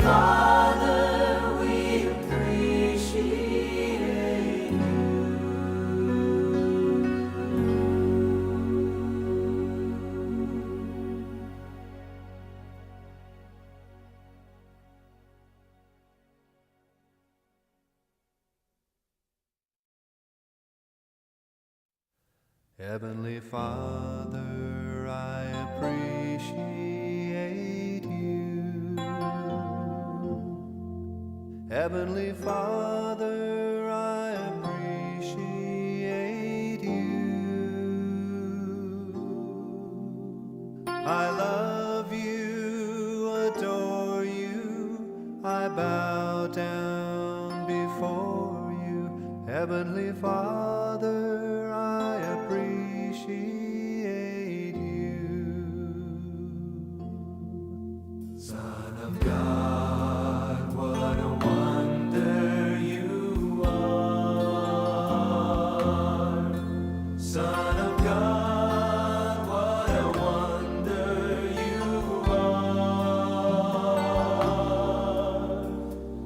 Father, we appreciate you. Heavenly Father, I appreciate you. Heavenly Father, I appreciate you. I love you, adore you, I bow down before you. Heavenly Father, I appreciate you. Son of God, what a wonder you are. Son of God, what a wonder you are.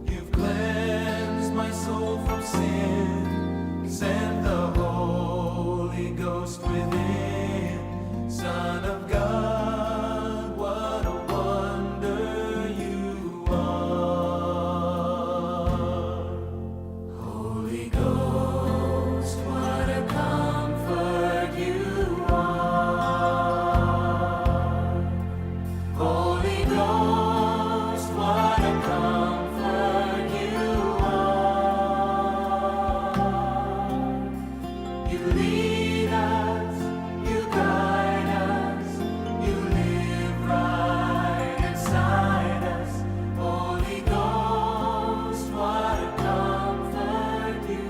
You've cleansed my soul from sin, sent the Holy Ghost within. Son of God, what a wonder you are. Holy Ghost, what a comfort you are. Holy Ghost, what a comfort you are. You lead us, you guide us, you live right inside us. Holy Ghost, what a comfort you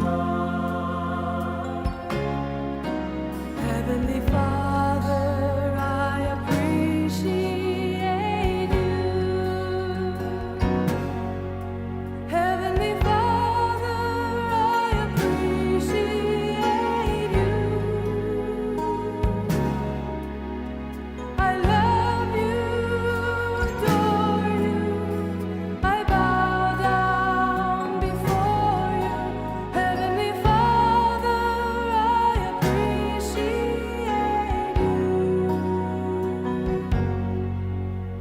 are. Heavenly Father, I appreciate you. Heavenly Father, I appreciate you. I love you, adore you. I bow down before you. Heavenly Father, I appreciate you.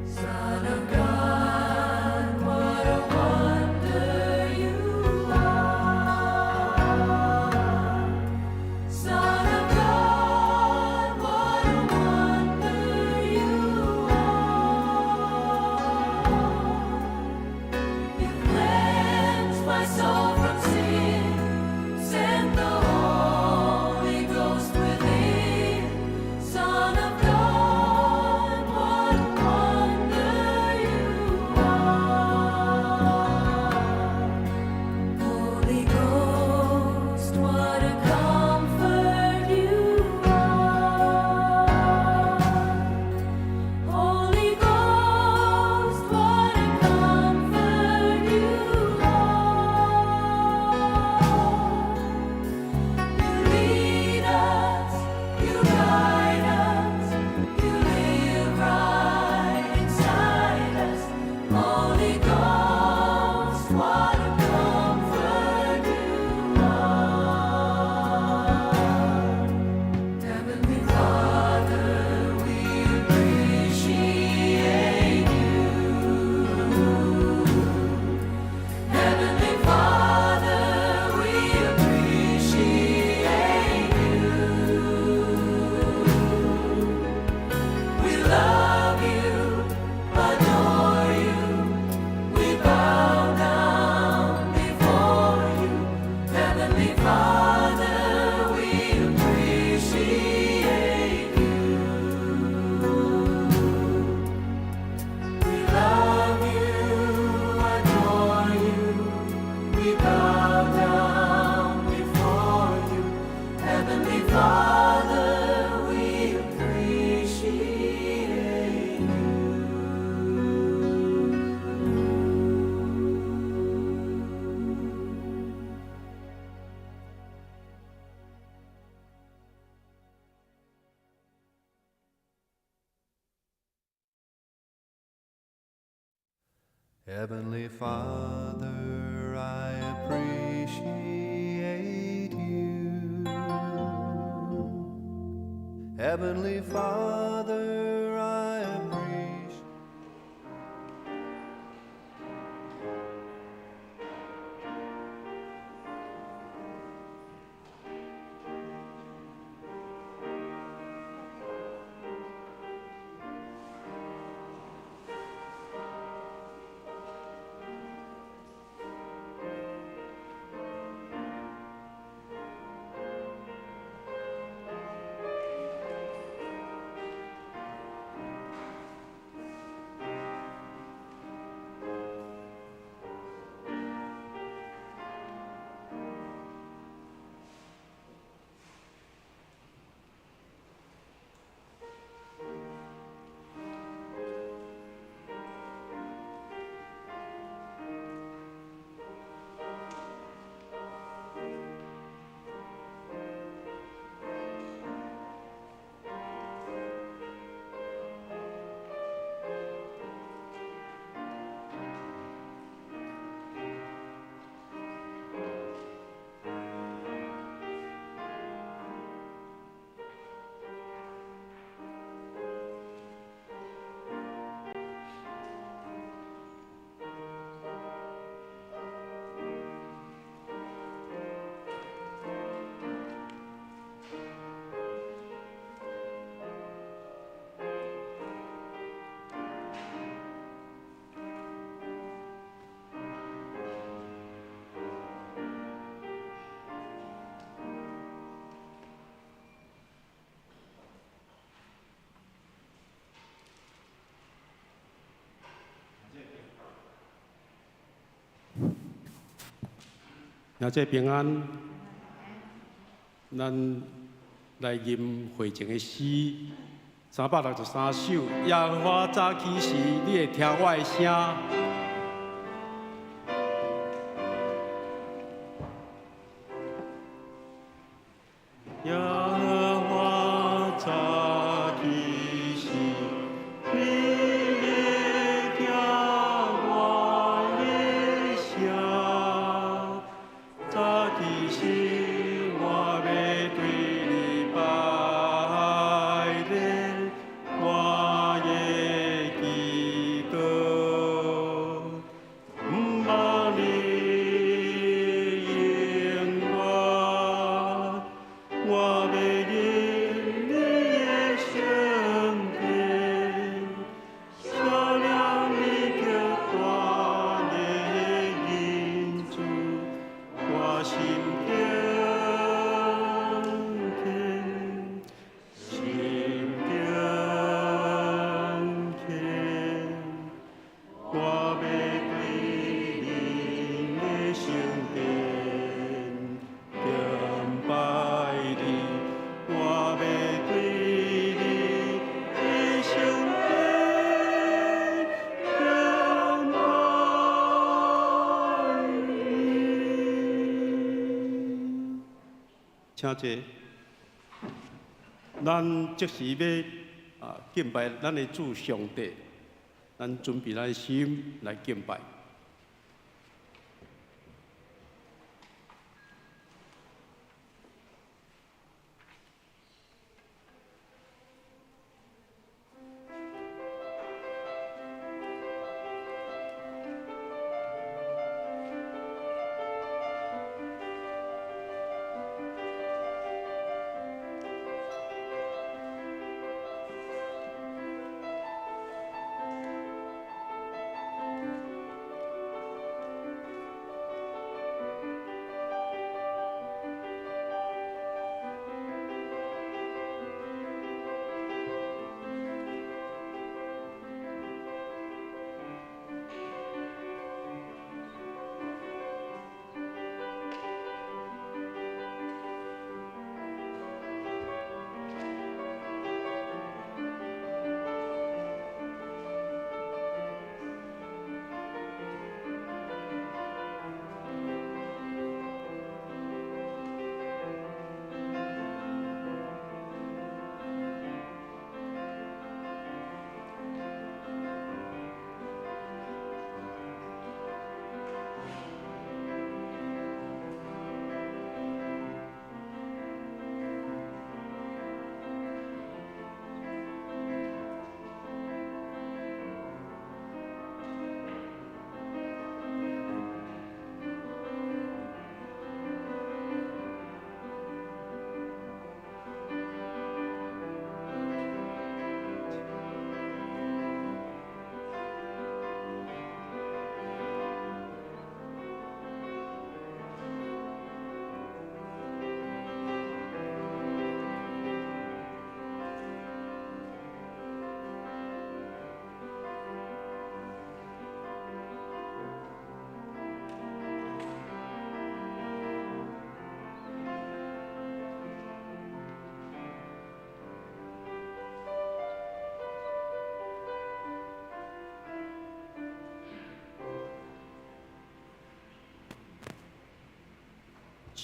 Son of God, what a wonder you are. Son of God, what a wonder you are. You cleansed my soul from sin, sent the Holy Ghost within. Son of God, what a wonder you are. Holy Ghost, what a comfort you are. Holy Ghost, what a comfort you are. Heavenly Father, I appreciate you. Heavenly Father, I appreciate. 兄弟平安，咱來吟會前的詩363首。耶和華早起時，你會聽我的聲。耶和華早起時，你會聽我的聲。早起時，我欲對你拜禮，我的祈禱，毋望你應我，我欲入你的聖殿，思量你極大的恩慈，我心敬虔，心敬虔，我欲對恁的聖殿敬拜你，我欲對你的聖殿敬拜你。請坐。咱這時欲敬拜咱的主上帝，咱準備咱的心來敬拜。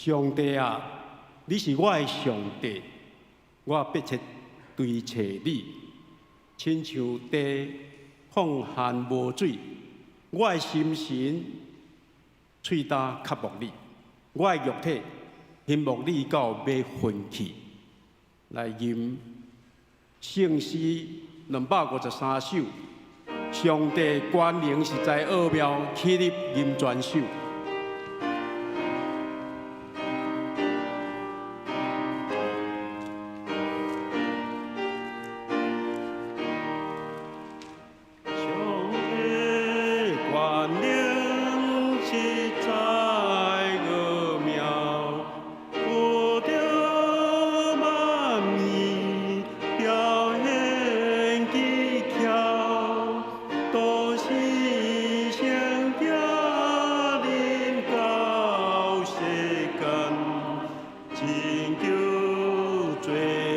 上帝啊，你是我的上帝，我迫切追揣你，親像地曠旱無水，我的心神喙焦渴慕你，我的肉體欣慕你到欲昏去。來吟聖詩253首，上帝權能實在奧妙，起立吟全首。上帝權能實在奧妙，有著萬物表現技巧，都是聖潔臨到世間，拯救罪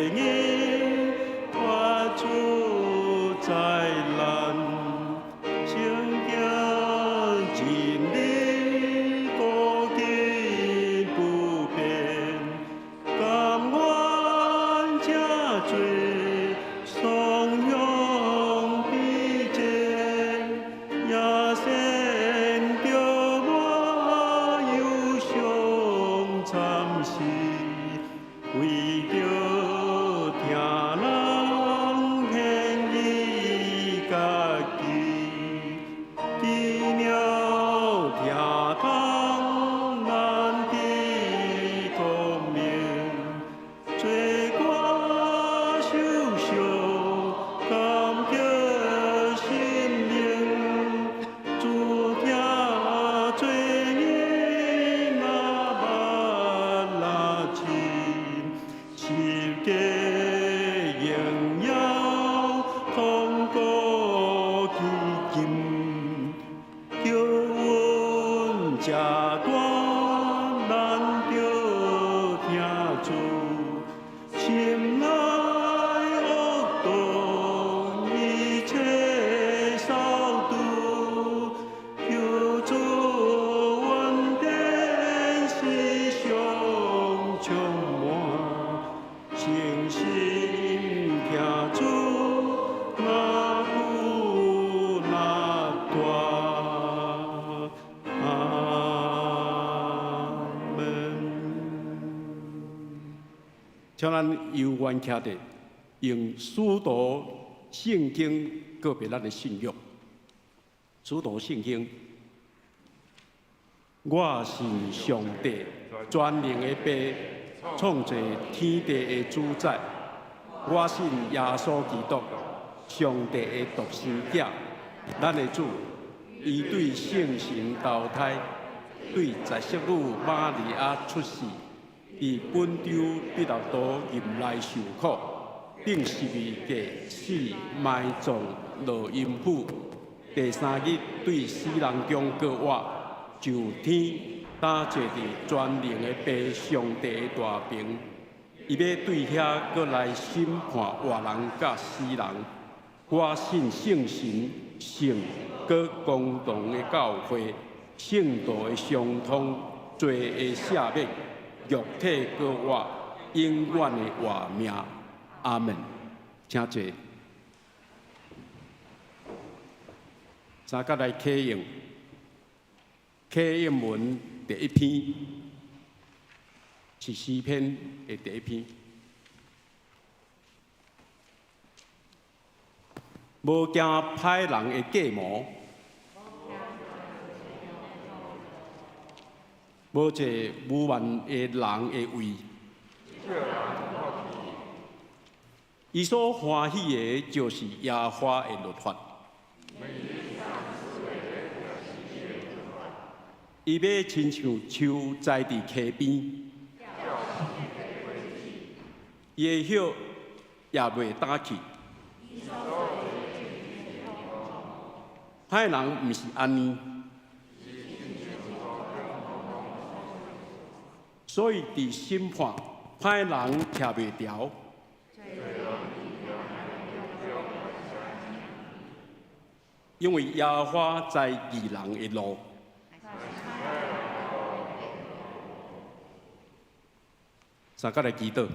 人脫出災難。聖經真理古今不變，甘願這罪雙向比肩，也先著我憂傷慘死，為著疼人獻伊家己。奇妙疼痛難得託名，罪過受傷感激心靈，主疼罪人若萬若親，十架榮耀通過至今。叫阮這大難著疼主，心內惡毒一切掃除，求主恩典時常充滿，誠心疼主，若久若大。阿門。請咱猶原徛佇，用使徒聖經告別咱的信仰。使徒聖經，我信上帝全能的父，創造天地的主宰。我信耶穌基督，上帝的獨生子，咱的主。伊對聖神投胎，對十色女瑪利亞出世，佇本丟彼拉多入內受苦，釘十字架死埋葬落陰府，第三日對死人中閣活，上天，搭坐佇全能的父上帝的大爿。伊欲對遐閣來審判活人佮死人。我信聖神、聖閣公同的教會，聖徒的相通，罪的赦免，肉體閣活，永遠的活命。阿門。請坐。三角來啟用，啟用文第一篇是詩篇的第一篇。無驚歹人的計謀，無坐愚頑的人的位。伊所歡喜的，就是耶和華的律法。伊欲親像樹栽佇溪邊，伊的葉也袂焦去。歹人毋是按呢，所以佇審判，歹人徛袂牢。因為耶和華知義人的路。相佮來祈禱。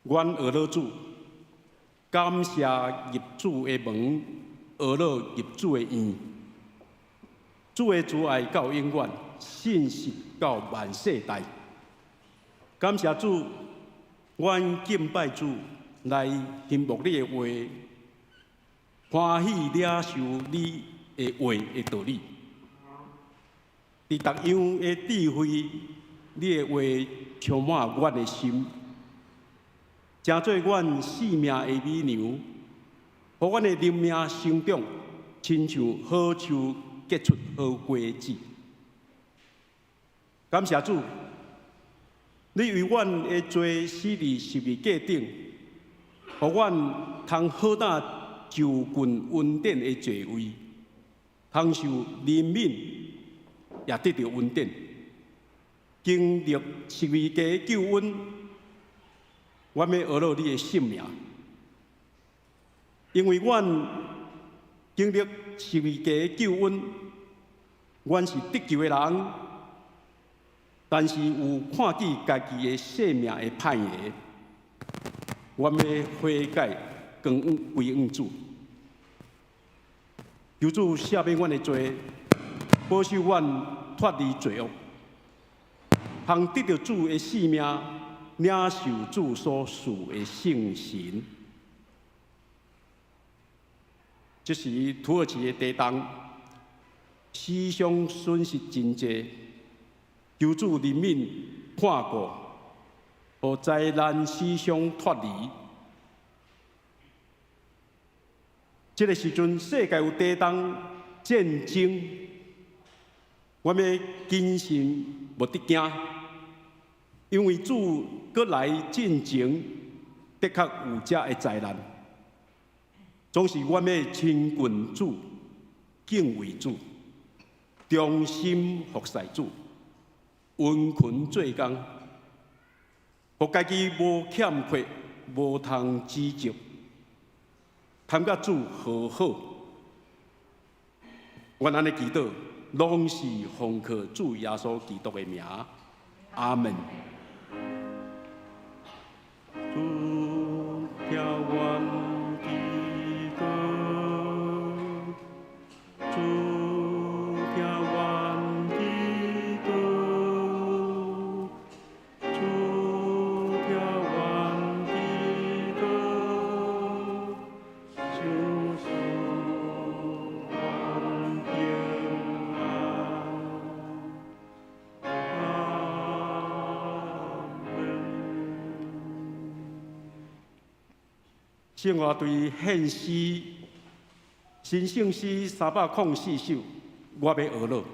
阮呵咾主，感謝入主的門，呵咾入主的院。主的慈愛到永遠，信實到萬世代。感謝主，阮敬拜主，來欣慕你的話，歡喜領受你的話的道理。佇逐樣的智慧，你的話充滿阮的心，成做阮性命的美糧，予阮的靈命成長，親像好樹結出好果子。感謝主，你為阮的罪死佇十字架頂，予阮通好膽就近恩典的座位，通受憐憫，也得著恩典。經歷十字架的救恩，阮欲呵咾你的聖名，因為阮經歷十字架的救恩，阮是得救的人，但是有看見家己的性命會歹的，阮欲悔改，歸歸向主，求主赦免阮的罪，保守阮脫離罪惡，通得著主的性命，領受主所賜的聖神。這時土耳其的地動，死傷損失真濟，求主憐憫看顧，予災難死傷脫離。這个時陣世界有地動戰爭，阮欲謹慎無得驚，因為主閣來進前，的確有這个災難。總是阮欲親近主，敬畏主，忠心服侍主，殷勤做工，予家己無欠缺，無通指責，通佮主和好。阮按呢祈禱，攏是奉靠主耶穌基督的名，阿門。主聽阮祈禱，主聽阮祈禱，主聽阮祈禱，求賜阮平安。阿門。聖樂隊獻詩，新聖詩304首，我欲呵咾。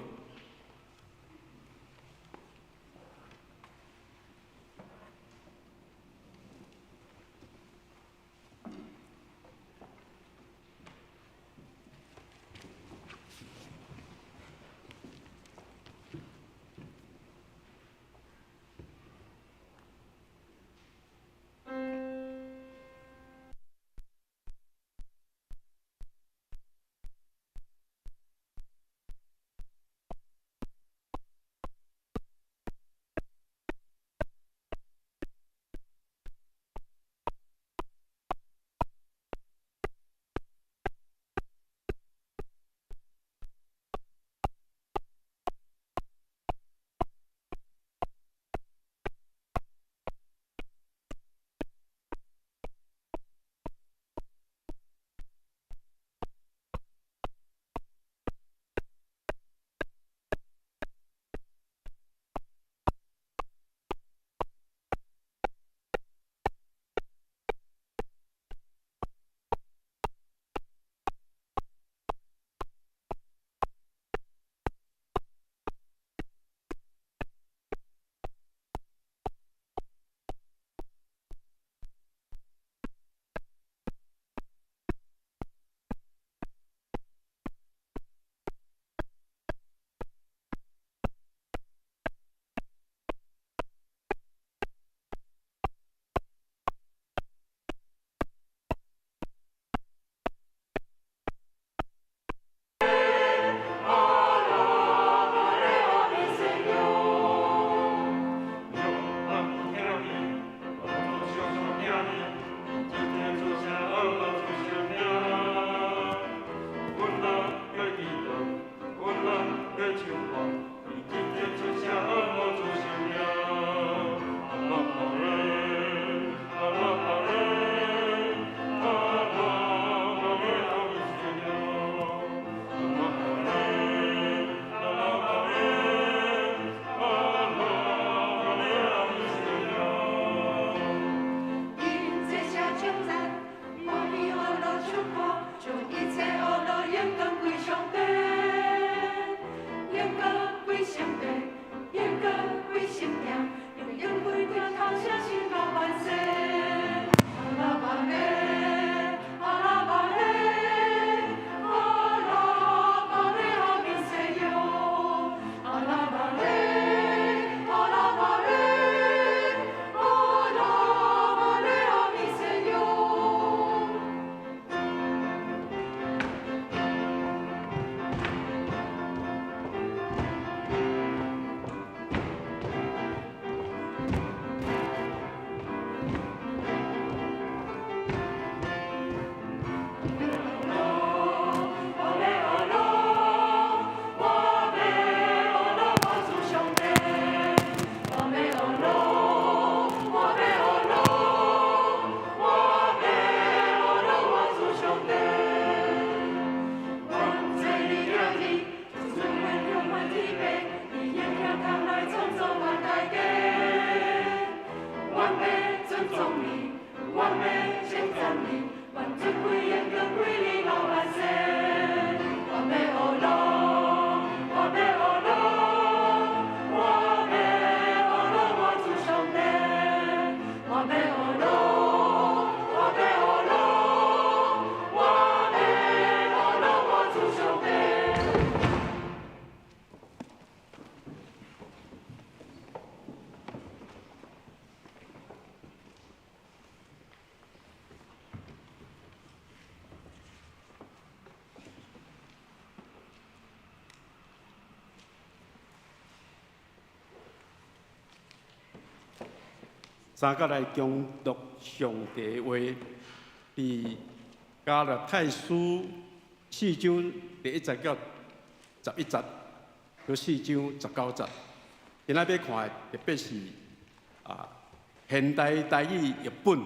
三角來恭讀上帝話，佇加拉太書四章第一節到11節，閣四章19節。今仔欲看的特別是現代台語譯本，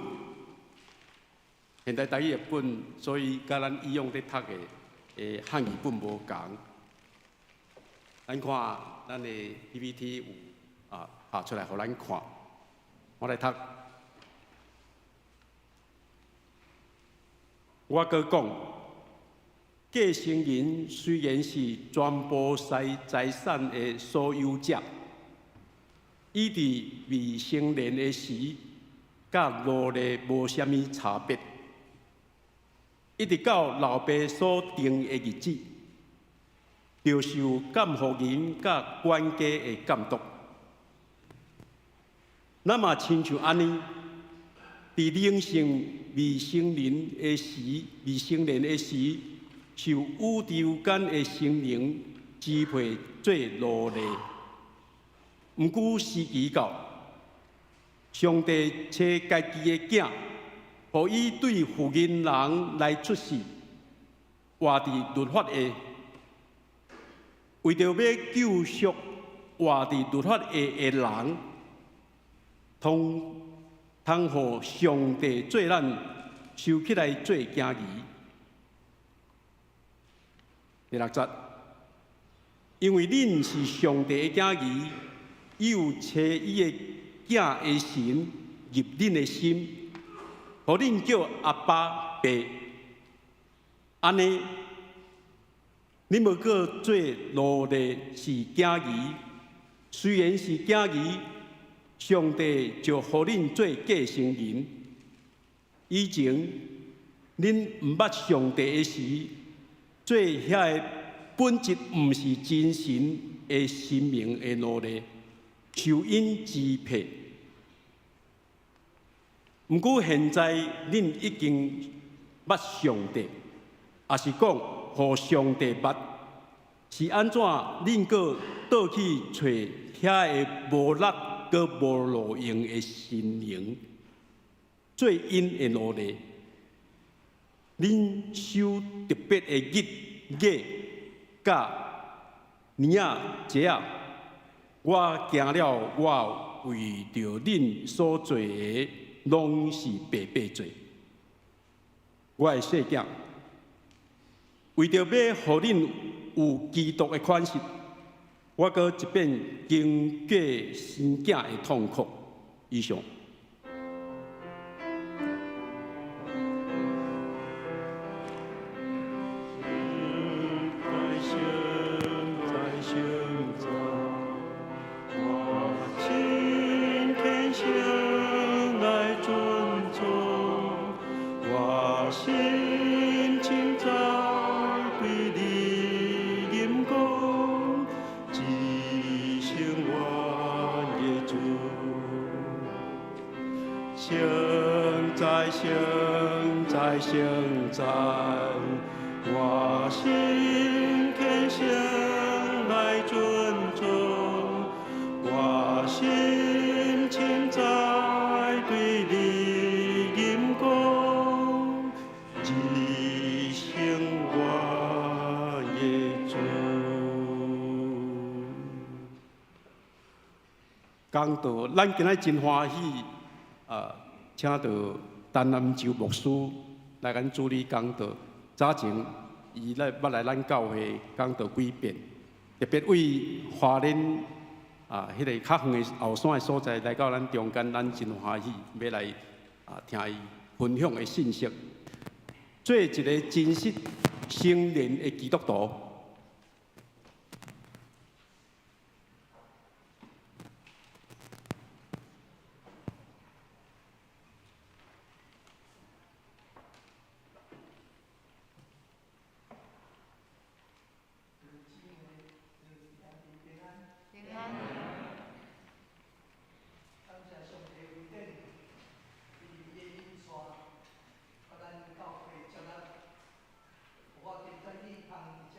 現代台語譯本，所以佮咱以往咧讀的漢語本無仝。咱看咱的 PPT 有拍出來予咱看，我來讀。我閣講，繼承人雖然是全部財產的所有者，伊佇未成年的時，佮奴隸無啥物差別。一直到老爸所定的日子，就受監護人佮管家的監督。咱嘛親像按呢，佇靈性未成年的時，受宇宙間的神靈支配做奴隸。毋過時期到，上帝差家己的囝，予伊對婦人人來出世，活佇律法下，為著欲救贖活佇律法下的人，通通予上帝做咱收起來做囝兒。第六節，因為恁是上帝的囝兒，伊有差伊的囝的神入恁的心，予恁叫阿爸爸。按呢，恁無閣做奴隸，是囝兒。雖然是囝兒，上帝就予恁做繼承人。以前恁毋捌上帝的時，做遐个本質毋是真神的神明的奴隸，受𪜶支配。毋過現在恁已經捌上帝，抑是講予上帝捌，是按怎恁閣倒去揣遐个無力閣無路用的神靈，做𪜶的奴隸？恁守特別的日月、佮年仔節仔，我驚了，我為著恁所做的，攏是白白做。我的細囝，為著欲予恁有基督的款式，我閣一遍經過生囝的痛苦。以上。講道，咱今仔真歡喜，請到陳南洲牧師來咱主禮講道。早前伊來捌來咱教會講道幾遍，特別為花蓮彼个較遠的後山的所在來到咱中間，咱真歡喜，欲來聽伊分享的信息，做一个真實成年的基督徒。我今早去通遮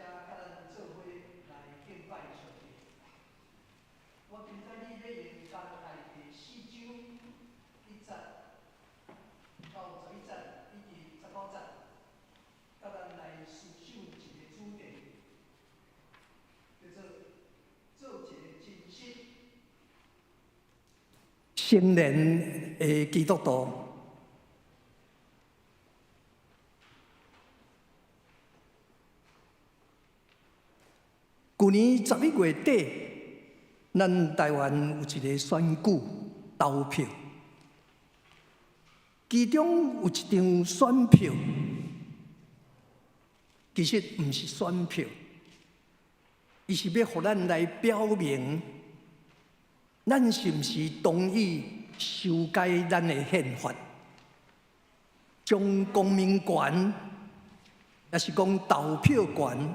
成年的基督徒。舊年11月底，咱台灣有一个選舉投票，其中有一張選票，其實毋是選票，伊是欲予咱來表明，咱是毋是同意修改咱的憲法，將公民權，抑是講投票權，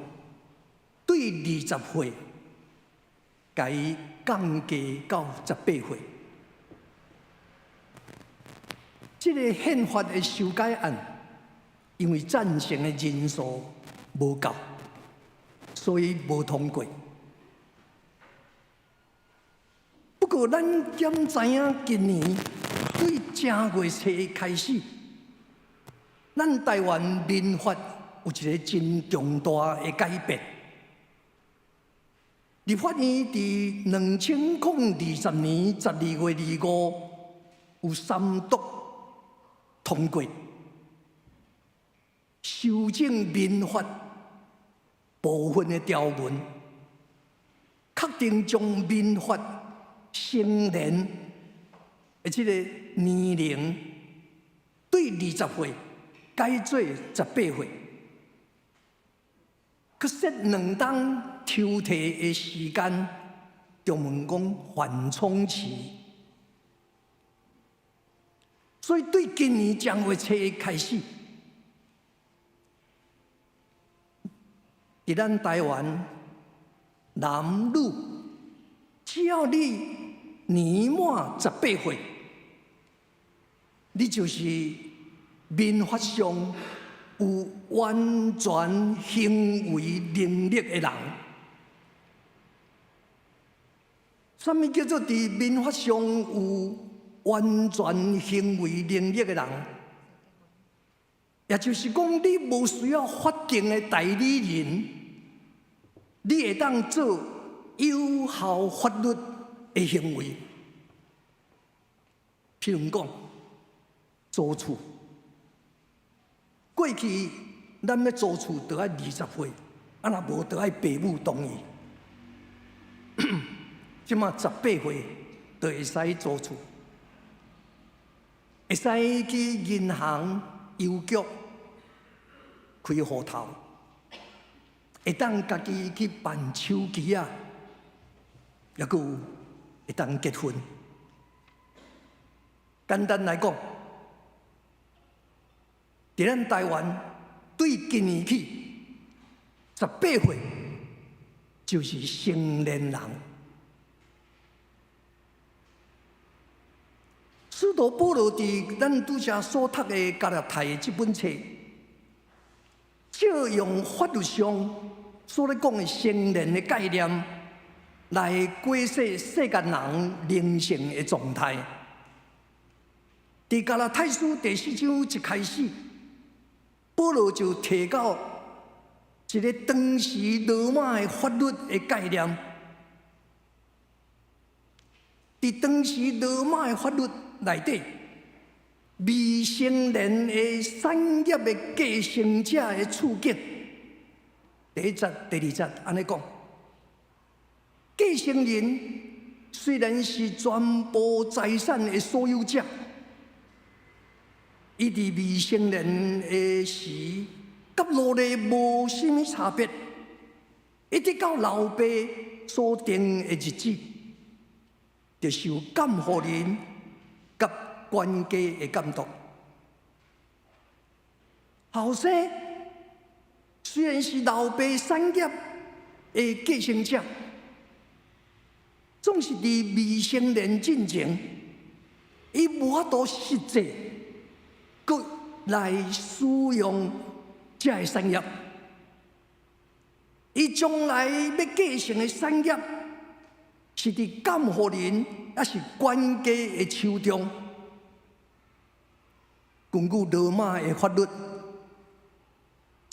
對20歲，共伊降低到18歲。這个憲法的修改案，因為贊成的人數無夠，所以無通過。不過，咱敢知影今年對正月初開始，咱台灣民法有一个真重大的改變。立法院佇2020年12月25有三讀通過修正民法部分的條文，確定將民法成年的這个年齡對20歲改做18歲，閣設兩冬抽提的時間，中文講緩衝期。所以對今年正月初開始，佇咱台灣男女，只要你年滿十八歲，你就是民法上有完全行為能力的人。啥物叫做佇民法上有完全行為能力的人？也就是講，你無需要法定的代理人，你會當做有效法律的行為。譬如講，租厝。過去咱欲租厝，著愛20歲，啊若無著愛爸母同意。這馬十八歲就會使租厝，會使去銀行、郵局開戶頭，會當家己去辦手機仔，抑閣有會當結婚。簡單來講，佇咱台灣對今年起，十八歲就是成年人。使徒保羅佇咱拄才所讀的加拉太這本冊，借用法律上所咧講的成年的概念，來解釋世間人靈性的狀態。佇加拉太書第四章一開始，保羅就提到一个當時羅馬的法律的概念。佇當時羅馬的法律內底，未成年的產業的繼承者的處境，第一節、第二節按呢講，繼承人雖然是全部財產的所有者，伊佇未成年的時，佮奴隸無啥物差別，一直到老爸所定的日子，就受監護人佮管家的監督。後生雖然是老爸產業的繼承者，總是佇未成年進前，伊無法度實際閣來使用這个產業。伊將來欲繼承的產業，是佇監護人抑是管家的手中。根據羅馬的法律，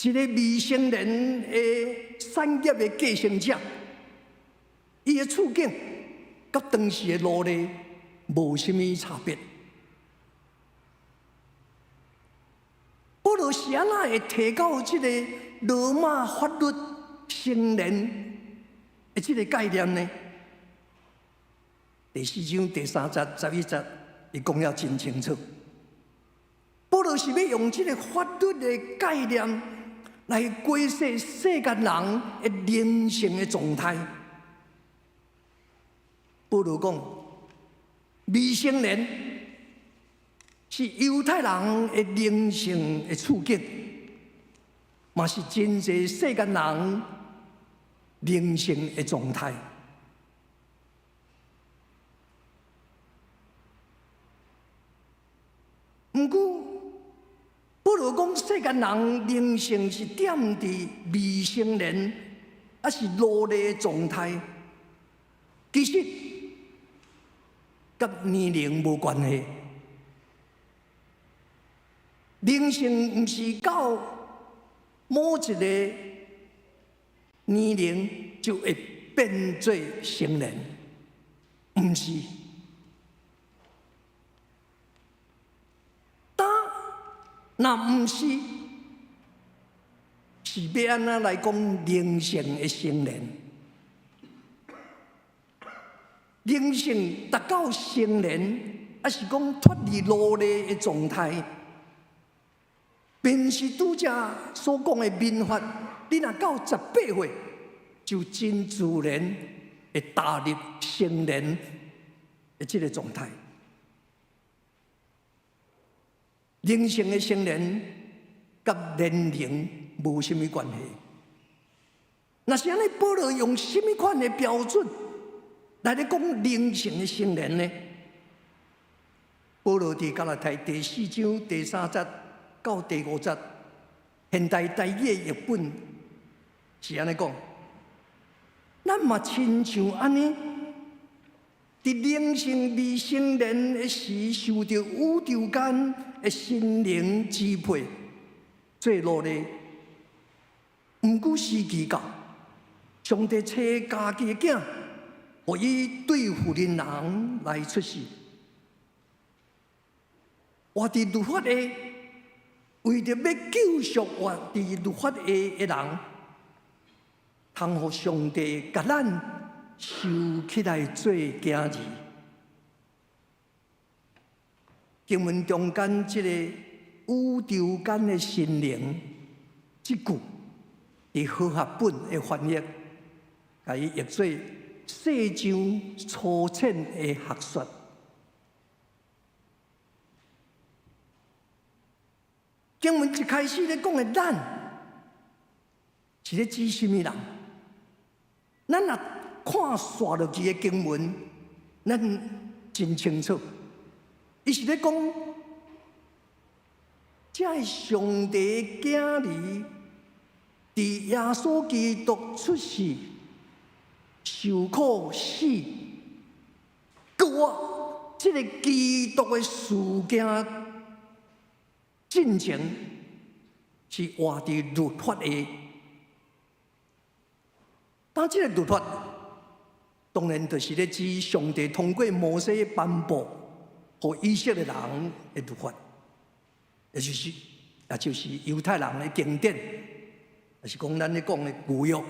一个未成年的產業的繼承者，伊的處境佮當時的奴隸無啥物差別。保羅是按怎會提到這个羅馬法律成年的這个概念呢？第四章第三節、11節，伊講了真清楚。保羅是欲用這个法律的概念來解釋世間人的靈性的狀態。保羅講，未成年是猶太人的靈性的處境，嘛是真濟世間人靈性的狀態。毋過，保羅講世間人靈性是踮佇未成年，抑是奴隸的狀態，其實佮年齡無關係。靈性毋是到某一个年齡就會變做成年，毋是。但若毋是，是欲按怎來講靈性的成年？靈性達到成年，抑是講脫離奴隸的狀態，便是拄才所講的民法。你若到18歲，就真自然會踏入成年的這个狀態。靈性的成年佮年齡無啥物關係。若是按呢，保羅用啥物款的標準來咧講靈性的成年呢？保羅佇加拉太第四章第三節到第五節，現代台語的譯本是按呢講：咱嘛親像按呢，佇靈性未成年的時，受著宇宙間的神靈支配，做奴隸。毋過時期到，上帝差家己的囝，予伊對婦人人來出世，活佇律法下，為著欲救贖活佇律法下的人，通予上帝共咱收起來做囝兒。經文中間這个宇宙間的神靈，這句佇和合本的翻譯，共伊譯做世上粗淺的學說。經文一開始咧講的咱，是咧指啥物人？咱若看紲落去的經文，咱真清楚，伊是咧講，這个上帝的囝兒，佇耶穌基督出世、受苦、死、復活，這个基督的事件進前是活佇律法下。當這个律法，當然就是咧指上帝通過摩西頒布予以色列人的律法，也就是猶太人的經典，也是講咱咧講的舊約。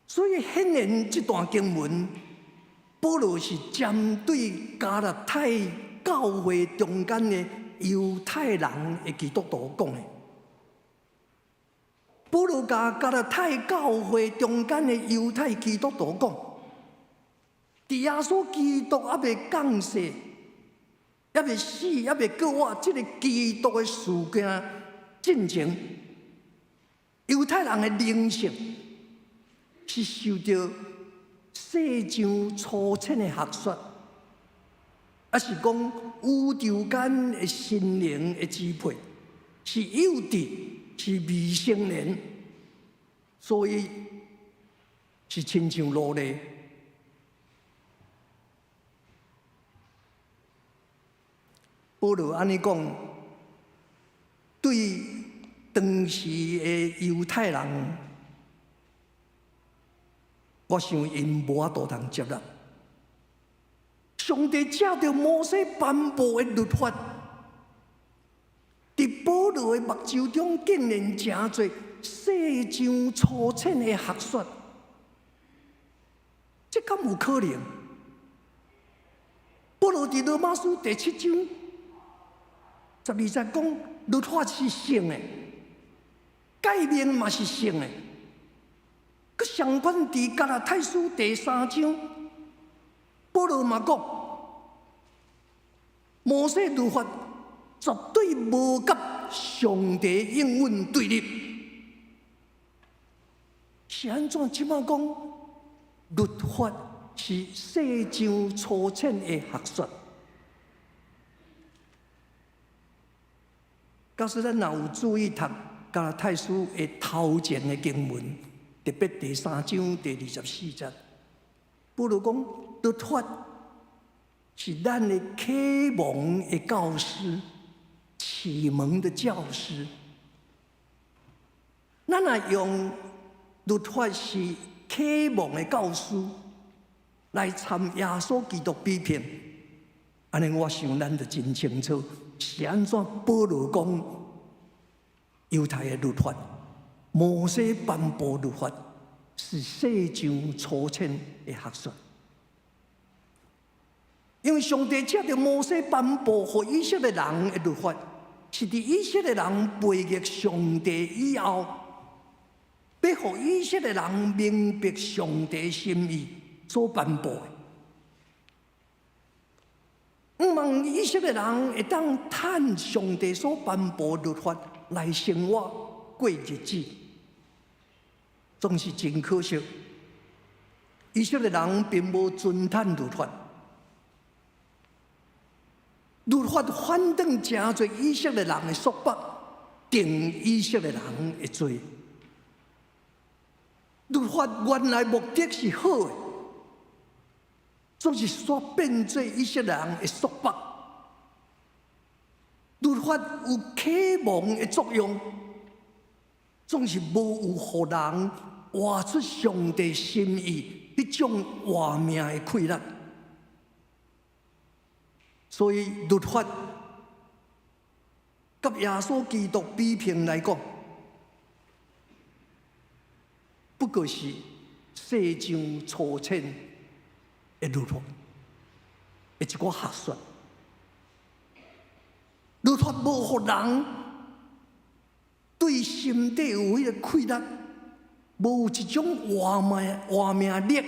所以顯然這段經文，保羅是針對加拉太教會中間的猶太人的基督徒講的。保羅共加拉太教會中間的猶太基督徒講，佇耶穌基督猶未降世、猶未死、猶未復活，這个基督的事件進前，猶太人的靈性是受著世上粗淺的學說，抑是講宇宙間的神靈的支配，是幼稚，是未成年，所以是親像奴隸。保羅按呢講，對當時的猶太人，我想𪜶無法度通接納。上帝藉著摩西頒布的律法，佇保羅的目睭中，竟然成做世上粗淺的學說，這敢有可能？保羅佇羅馬書第七章十二節講，律法是聖的，誡命嘛是聖的。閣相反，佇加拉太書第三章，保羅嘛講，摩西律法絕對無佮上帝應允對立。是按怎這擺講？律法是世上粗淺的學說。假使咱若有注意讀加拉太書的頭前的經文，特別第三章第二十四節，保羅講律法是咱的啟蒙的教師，啟蒙的教師。咱若用律法是啟蒙的教師來參耶穌基督比拼，按呢我想咱就真清楚是按怎保羅講猶太的律法、摩西頒布律法是世上粗淺的學說。因為上帝藉著摩西頒布予以色列人的律法，是佇以色列人背逆上帝以後，欲予以色列人明白上帝心意所頒布的。向望以色列人會當趁上帝所頒布律法來生活過日子，總是真可惜。以色列人並無遵趁律法，律法反轉成做以色列人的束縛，定以色列人的罪。律法原來目的是好的，總是煞變做以色列人的束縛。律法有啟蒙的作用，總是無有予人活出上帝心意彼種活命的氣力。所以律法佮耶穌基督比拼來講，不過是世上粗淺的律法，的一寡學說。律法無予人對心底有彼个氣力，無一種活命力，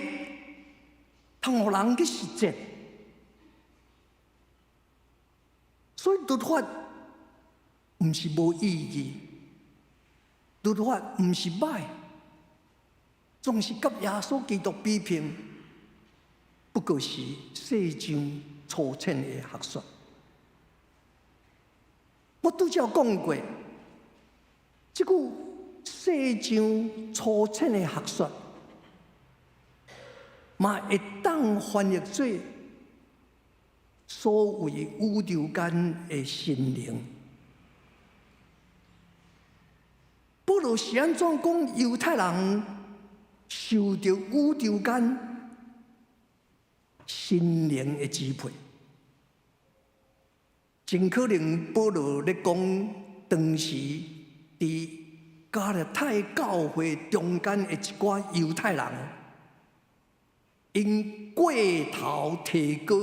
通予人去實踐。所以律法毋是無意義，律法毋是歹，總是佮耶穌基督比拼，不過是世上粗淺的學說。我拄才講過，這句世上粗淺的學說，嘛會當翻譯做所謂宇宙間的神靈。保羅是按怎講猶太人受著宇宙間神靈的支配？真可能保羅咧講當時佇加勒泰教會中間的一寡猶太人，𪜶過頭提高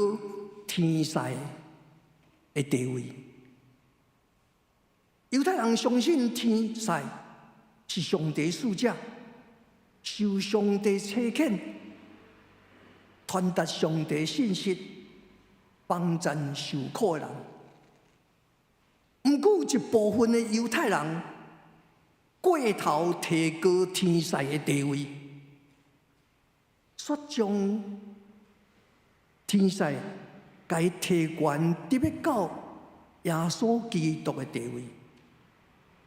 天使的地位。猶太人相信天使是上帝使者，受上帝差遣，傳達上帝信息，幫贊受苦的人。毋過有一部分的猶太人過頭提高天使的地位，煞將天使共伊提懸得欲到耶穌基督的地位。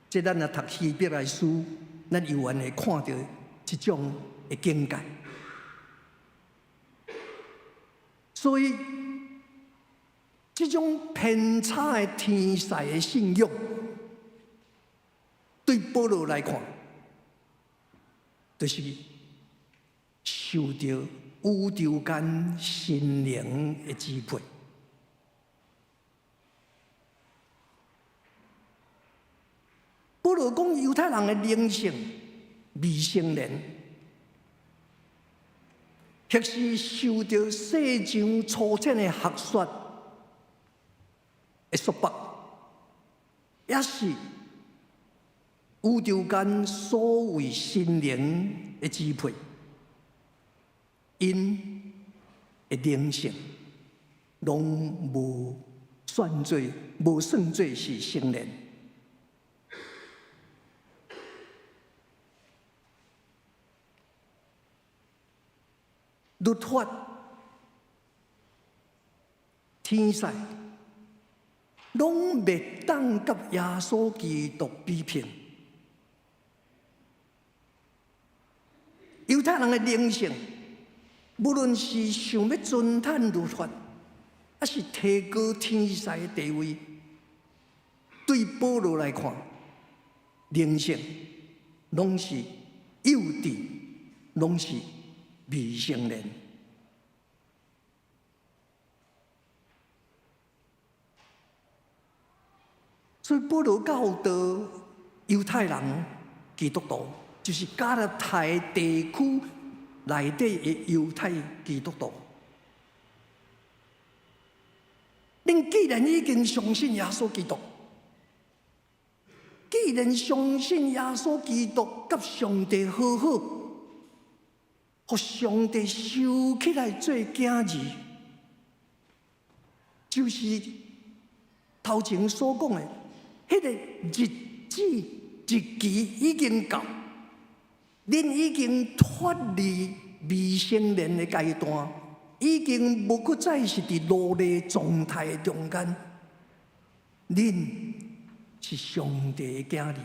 這咱若讀希伯來書，咱猶原會看著這種的境界。所以，這種偏差的天使的信仰，對保羅來看，就是受著宇宙間神靈的支配。保羅講猶太人的靈性未成年，或是受著世上粗淺的學說的束縛，抑是宇宙間所謂神靈的支配，𪜶的靈性攏無算做，無算做是成年。律法、天使，攏袂當佮耶穌基督比拼。猶太人的靈性，無論是想欲遵趁律法，抑是提高天使的地位，對保羅來看，靈性攏是幼稚，攏是未成年。所以保羅教導猶太人基督徒，就是加拉太地區內底的猶太基督徒。恁既然已經相信耶穌基督，既然相信耶穌基督佮上帝和好，予上帝收起來做囝兒，就是頭前所講的，彼個日子日期已經到，恁已經脫離未成年的階段，已經無閣再是佇奴隸狀態中間，恁是上帝的囝兒。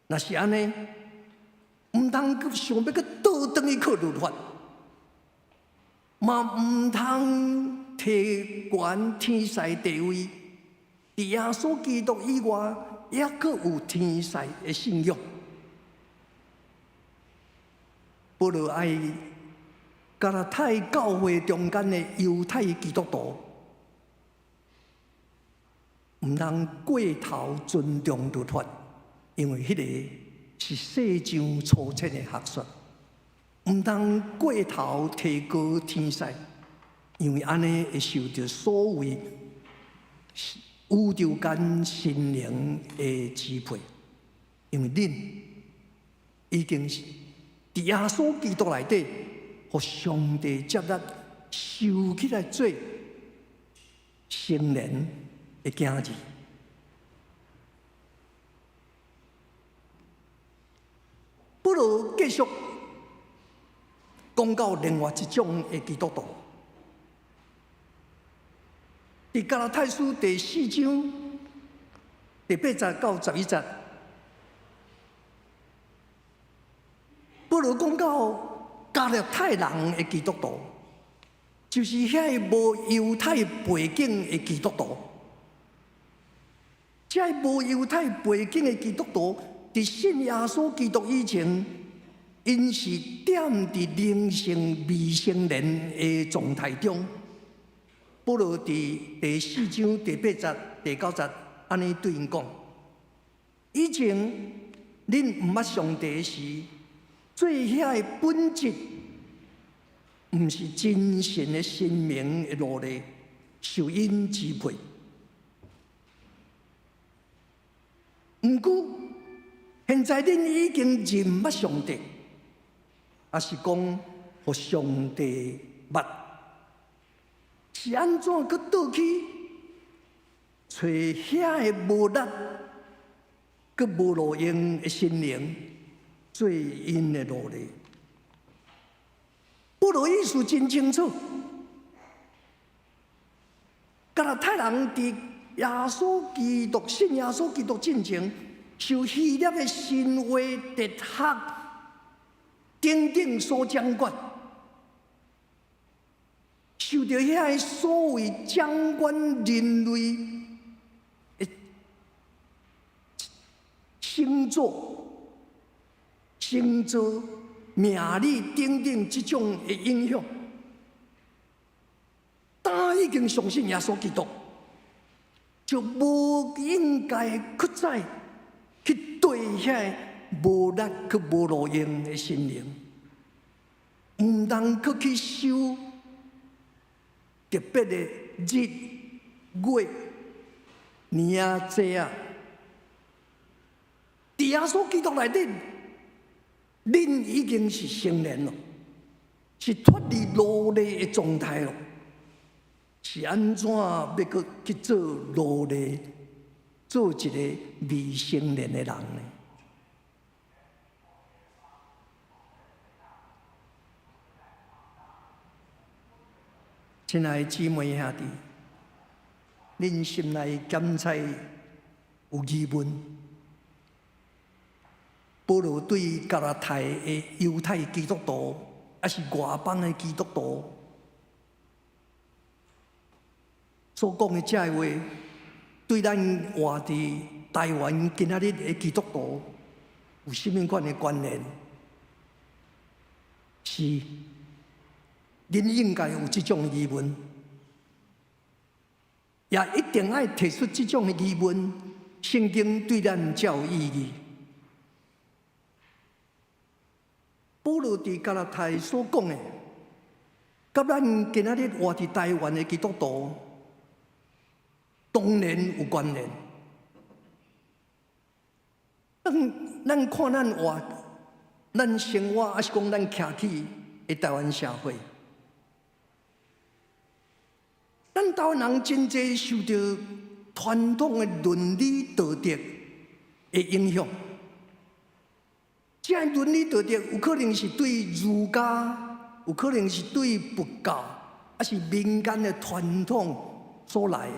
若是按呢，毋通閣想欲閣倒轉去靠律法，嘛毋通提懸天使地位。佇耶穌基督以外，抑閣有天使的信仰。保羅愛加拉太教會中間的猶太基督徒，毋通過頭尊重律法，因為彼个是世上粗淺的學說；毋通過頭提高天使，因為按呢會受著所謂宇宙間神靈的支配。因為恁已經是佇耶穌基督內底，予上帝接納收起來做成年的囝兒。保羅繼續講到另外一種的基督徒，佇加拉太書第四章第八節到十一節，保羅講到加拉太人的基督徒，就是遐个無猶太背景的基督徒。這个無猶太背景的基督徒，佇信耶穌基督以前，𪜶是踮佇靈性未成年的狀態中。保羅佇第四章第八節、第九節按呢對𪜶講：以前恁毋捌上帝時，做遐个本質，毋是真神的神明的奴隸，受𪜶支配。毋過，現在恁已經認捌上帝，抑是講予上帝捌，是按怎閣倒去揣遐个無力、閣無路用的神靈做𪜶的奴隸？保羅意思真清楚，加拉太人佇耶穌基督信耶穌基督進前，受希臘的神話、哲學等等所掌管，受著遐个所謂掌管人類的星座、星座、命理等等這種的影響。當已經相信耶穌基督，就無應該閣再去對遐無力閣無路用的神靈，毋通閣去守特別的日、月、年啊、節啊。佇耶穌基督內底，恁已經是成年囉，是脫離奴隸的狀態囉。是按怎欲閣去做奴隸，做一個未成年的人呢？親愛的姊妹兄弟，恁心內檢查有疑問？保羅對加拉太的猶太基督徒，抑是外邦的基督徒所講的這个話，對咱活佇台灣今仔日的基督徒有啥物款的關聯？是，恁應該有這種疑問，也一定愛提出這種的疑問。聖經對咱才有意義。保羅佇加拉太所講的，佮咱今仔日活佇台灣的基督徒，當然有關聯。咱看咱活、咱生活，抑是講咱徛起的台灣社會，咱台灣人真濟受著傳統的倫理道德的影響。這个倫理道德有可能是對儒家，有可能是對佛教，抑是民間的傳統所來的。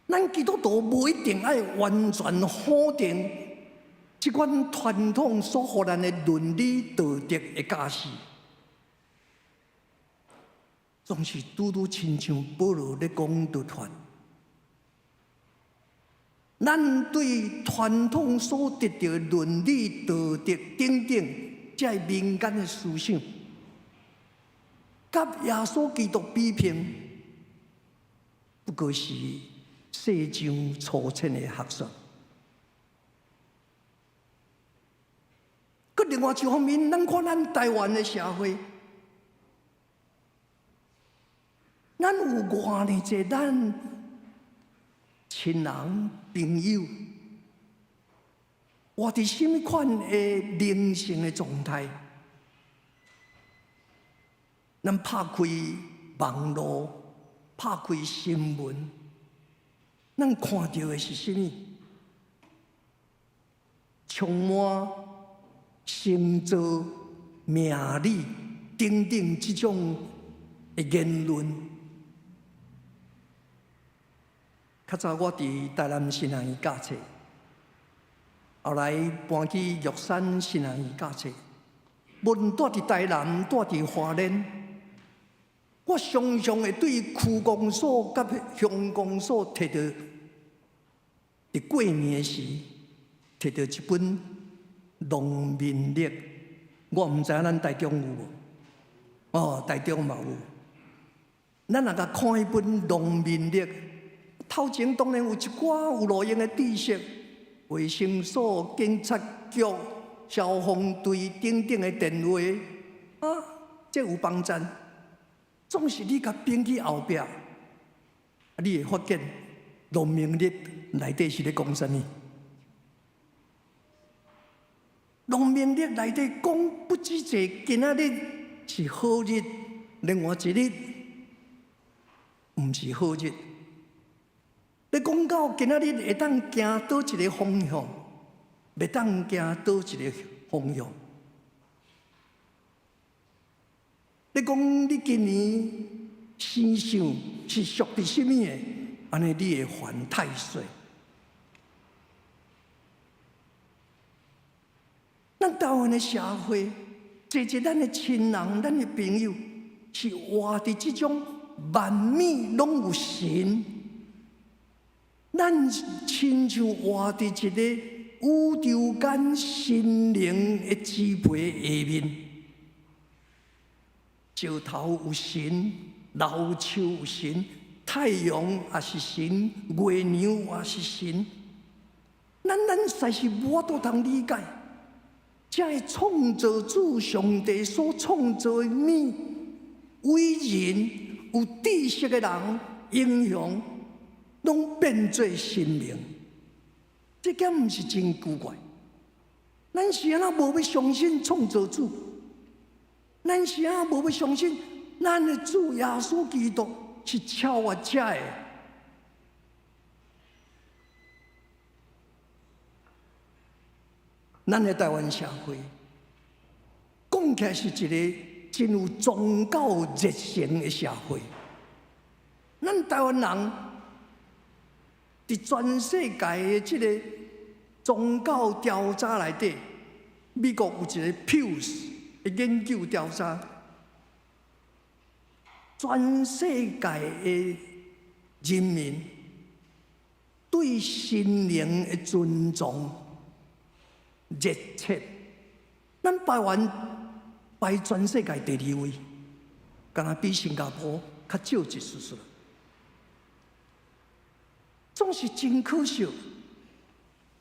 咱基督徒無一定愛完全否定這款傳統所予咱的倫理道德的教示，總是拄拄親像保羅咧講律法。咱對傳統所得著的倫理道德等等，這个民間的思想，佮耶穌基督比拼，不過是世上粗淺的學說。閣另外一方面，咱看咱台灣的社會，咱有偌爾濟咱親人朋友，活佇啥物款的靈性的狀態？咱拍開網路，拍開新聞，咱看著的是啥物？充滿星座、命理等等這種的言論。較早我佇台南神學院教冊，後來搬去玉山神學院教冊。無論蹛佇台南，蹛佇花蓮，我常常會對區公所佮鄉公所提著，佇過年時提著一本農民曆，我毋知影咱台中有無？哦，台中嘛有。咱若共看彼本農民曆，頭前當然有一寡有路用的知識，衛生所、警察局、消防隊等等的電話，啊，這有幫贊。總是你共反去後壁，你會發現農民曆內底是咧講啥物？農民曆內底講不止這，今仔日是好日，另外一日毋是好日。你講到今仔日會當行佗一個方向，袂當行佗一個方向。你講你今年生相是屬佇啥物的？按呢你會犯太歲。咱台灣的社會，濟濟咱的親人、咱的朋友，是活佇這種萬物攏有神。咱親像活佇一個宇宙間神靈的支配下面，石頭有神，老樹有神，太陽也是神，月娘也是神。咱實在是無法度通理解，這个創造主上帝所創造的物，偉人有知識的人、英雄，攏變做神明，這敢毋是真奇怪？咱是按怎無欲相信創造主？咱是按怎無欲相信咱的主耶穌基督是超越這的？咱的台灣社會講起來是一個真有宗教熱誠的社會。咱台灣人佇全世界的這個宗教調查內底，美國有一個 Pew 的研究調查，全世界的人民對神靈的尊重熱切，咱台灣排全世界第二位，敢若比新加坡較少一絲絲。總是真可惜，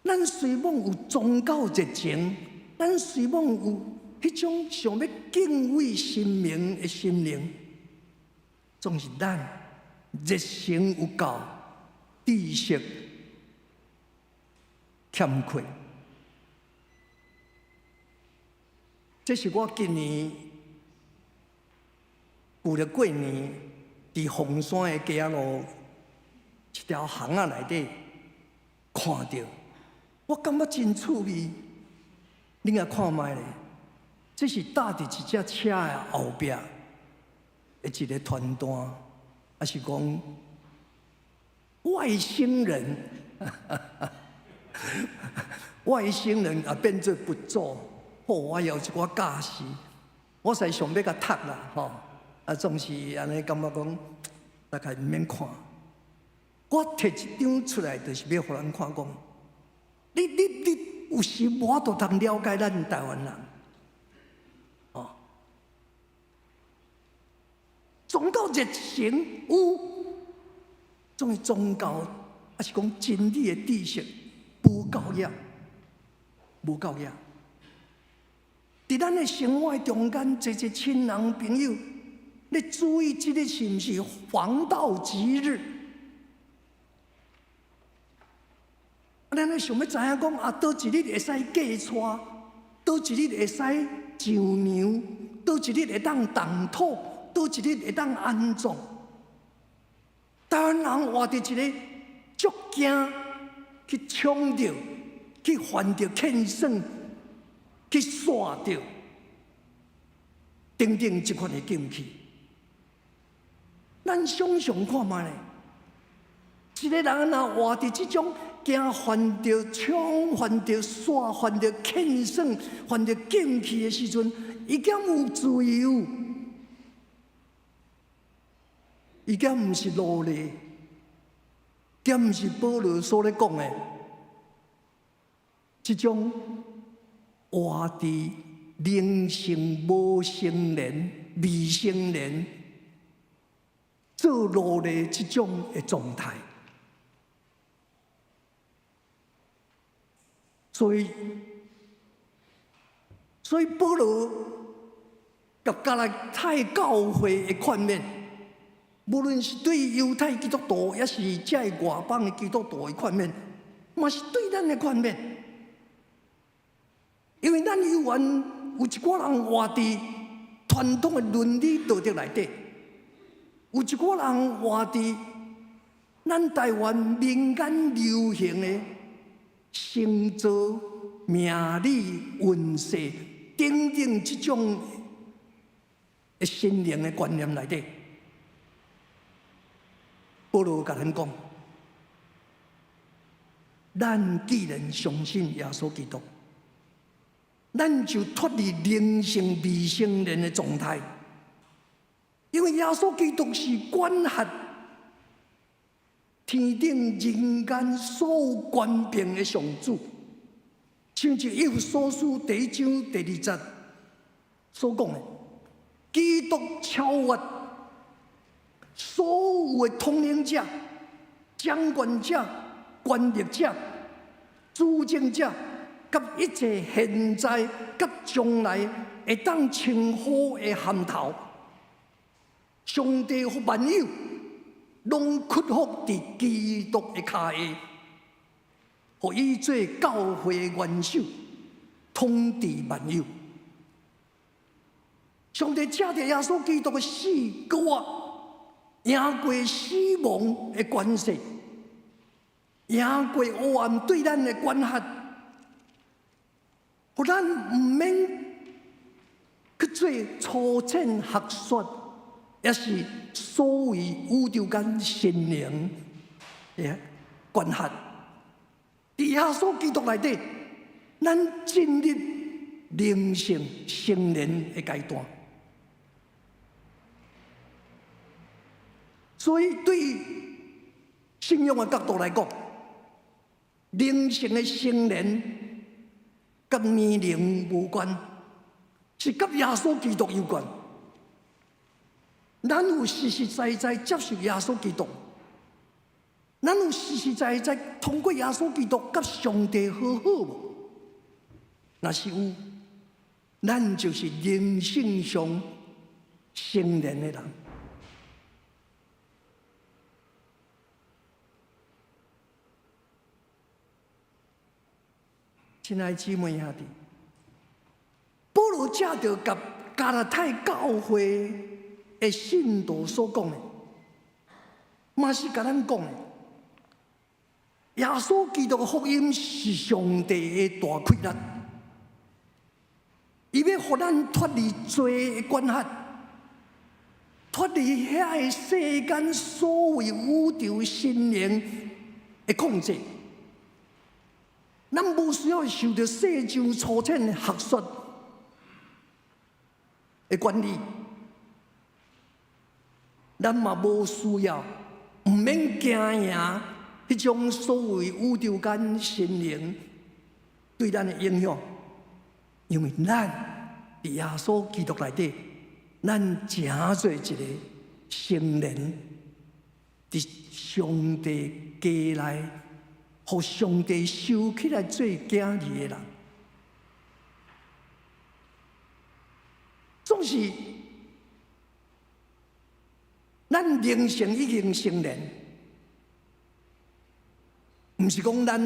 咱雖罔有宗教熱情，咱雖罔有彼種想欲敬畏神明的心靈，總是咱熱誠有夠，知識欠缺。這是我今年舊曆過年佇鳳山的街仔路一條巷仔內底看著，我感覺真趣味。恁來看覓咧？這是搭佇一隻車的後壁的一個傳單，抑是講外星人？外星人也變做佛祖。好，我也有一寡教示，我實想欲共讀啦，吼，啊，總是按呢感覺講，大概毋免看。我提一張出來，就是欲予人看講，你有時無法度通了解咱台灣人，哦，宗教熱誠有，總是宗教，抑是講真理的知識無夠額，無夠額。佇咱的生活中間，濟濟親人朋友，你注意這个是毋是黃道吉日？咱咧想欲知影講啊，佗一日會使嫁娶，佗一日會使上娘，佗一日會當動土，佗一日會當安葬。台灣人活佇一个足驚去搶著，去犯著欠損，去煞著等等這款的禁忌。咱想象看覓咧，一个人若活佇這種驚犯著槍、犯著煞、犯著欠損、犯著禁忌的時陣，伊敢有自由？伊敢毋是奴隸？敢毋是保羅所咧講的這種活佇靈性無成年、未成年做奴隸這種的狀態？所以保羅共加拉太教會的勸勉，無論是對猶太基督徒，抑是這个外邦的基督徒的勸勉，嘛是對咱的勸勉。因為咱猶原有一寡人活佇傳統的倫理道德內底，有一寡人活佇咱台灣民間流行的星座、命理、運勢等等這種的神靈的觀念內底。保羅共咱講，咱既然相信耶穌基督，咱就脫離靈性未成年的狀態，因為耶穌基督是管轄天頂人間所有權柄的上主。親像以弗所書第一章第二節所講的，基督超越所有的統領者、掌權者、權力者、主政者，佮一切現在佮將來會當稱呼的銜頭。上帝予萬有攏屈服佇基督的跤下，予伊做教會元首，統治萬有。上帝藉著耶穌基督的死閣活，贏過死亡的權勢，贏過黑暗對咱的管轄，予咱毋免去做粗淺學說，抑是所謂宇宙間神靈的管轄。佇耶穌基督內底，咱進入靈性成年的階段。所以，對信仰的角度來講，靈性的成年佮年齡無關，是佮耶穌基督有關。咱有實實在在接受耶穌基督，咱有實實在在通過耶穌基督佮上帝和好無？若是有，咱就是靈性上成年的人。親愛姊妹兄弟，保羅藉著佮加拉太教會的信徒所講的，嘛是共咱講的。耶穌基督的福音是上帝的大氣力，伊欲予咱脫離罪的管轄，脫離遐个世間所謂宇宙神靈的控制。咱無需要受著世上粗淺的學說的管理，咱嘛無需要，毋免驚贏彼種所謂宇宙間神靈對咱的影響，因為咱佇耶穌基督內底，咱成做一個成年，佇上帝家內，予上帝收起來做囝兒的人，總是咱靈性已經成年，毋是講咱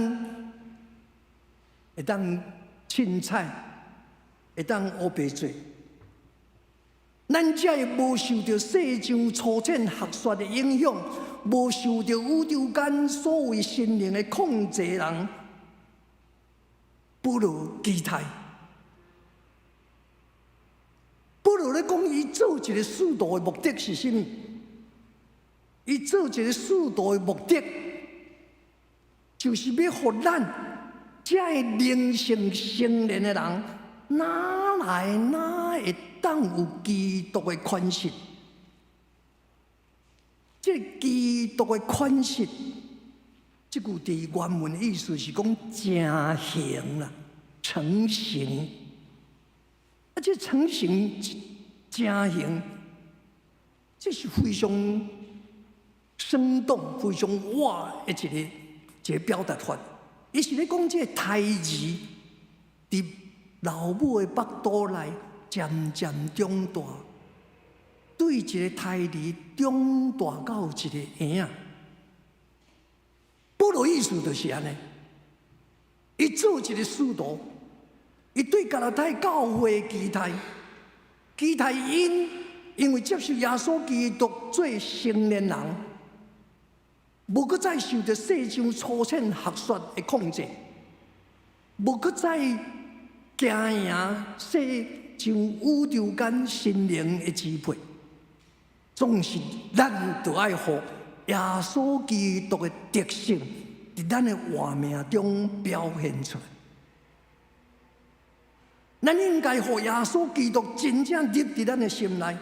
會當凊彩，會當烏白做，咱才會無受著世上粗淺學說的影響，無受著宇宙間所謂神靈的控制人，保羅期待。保羅咧講，伊做一個使徒的目的是啥物？伊做一個使徒的目的，就是欲予咱這个靈性成年的人，哪來哪會當有基督的款式？這個基督的款式，這句佇原文的意思是講成形啦，成形。啊，這成形、成形，這是非常生動、非常活的一个一个表達法。伊是咧講這个胎兒佇老母的腹肚內漸漸長大，對一个胎兒長大到一个嬰仔。保羅意思就是按呢，伊做一个使徒，伊對加拉太教會期待，期待𪜶因為接受耶穌基督做成年人，無閣再受著世上粗淺學說的控制，無閣再驚贏世上宇宙間神靈的支配。總是咱著愛予耶穌基督的特性佇咱的活命中表現出來。咱應該予耶穌基督真正入佇咱的心內，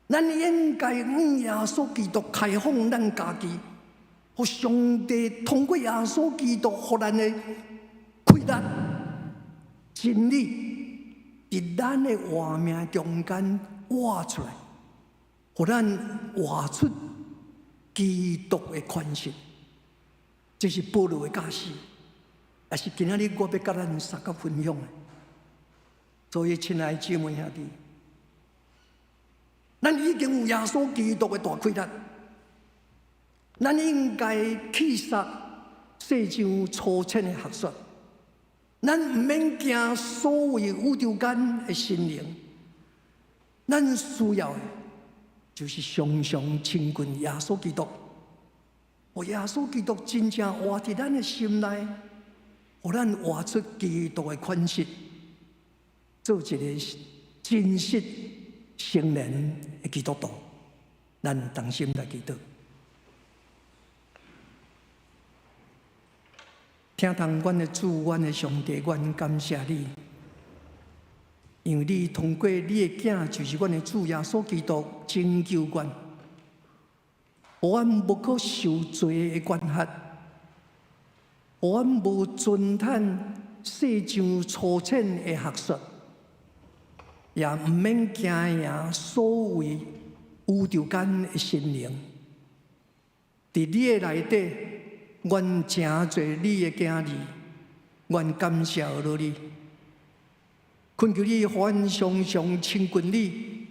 咱應該向耶穌基督開放咱家己，予上帝通過耶穌基督予咱的氣力，真理佇咱的活命中間活出來，予咱活出基督的款式。這是保羅的教示，也是今仔日我欲佮咱相佮分享的。所以，親愛的姊妹兄弟，咱已經有耶穌基督的大氣力，咱應該棄殺世上粗淺的學說，咱毋免驚所謂宇宙間的神靈，咱需要的就是常常親近耶穌基督，予耶穌基督真正活佇咱的心內，予咱活出基督的款式，做一个真實成年的基督徒。咱同心來祈禱。疼痛阮的主，阮的上帝，阮感謝你，因為你通過你的囝，就是阮的主耶穌基督拯救阮，予阮無閣受罪的管轄，予阮無遵趁世上粗淺的學說，也毋免驚贏所謂宇宙間的神靈。佇你的內底，阮成做你的囝兒，阮感謝阿你，懇求你，予阮常常親近你，予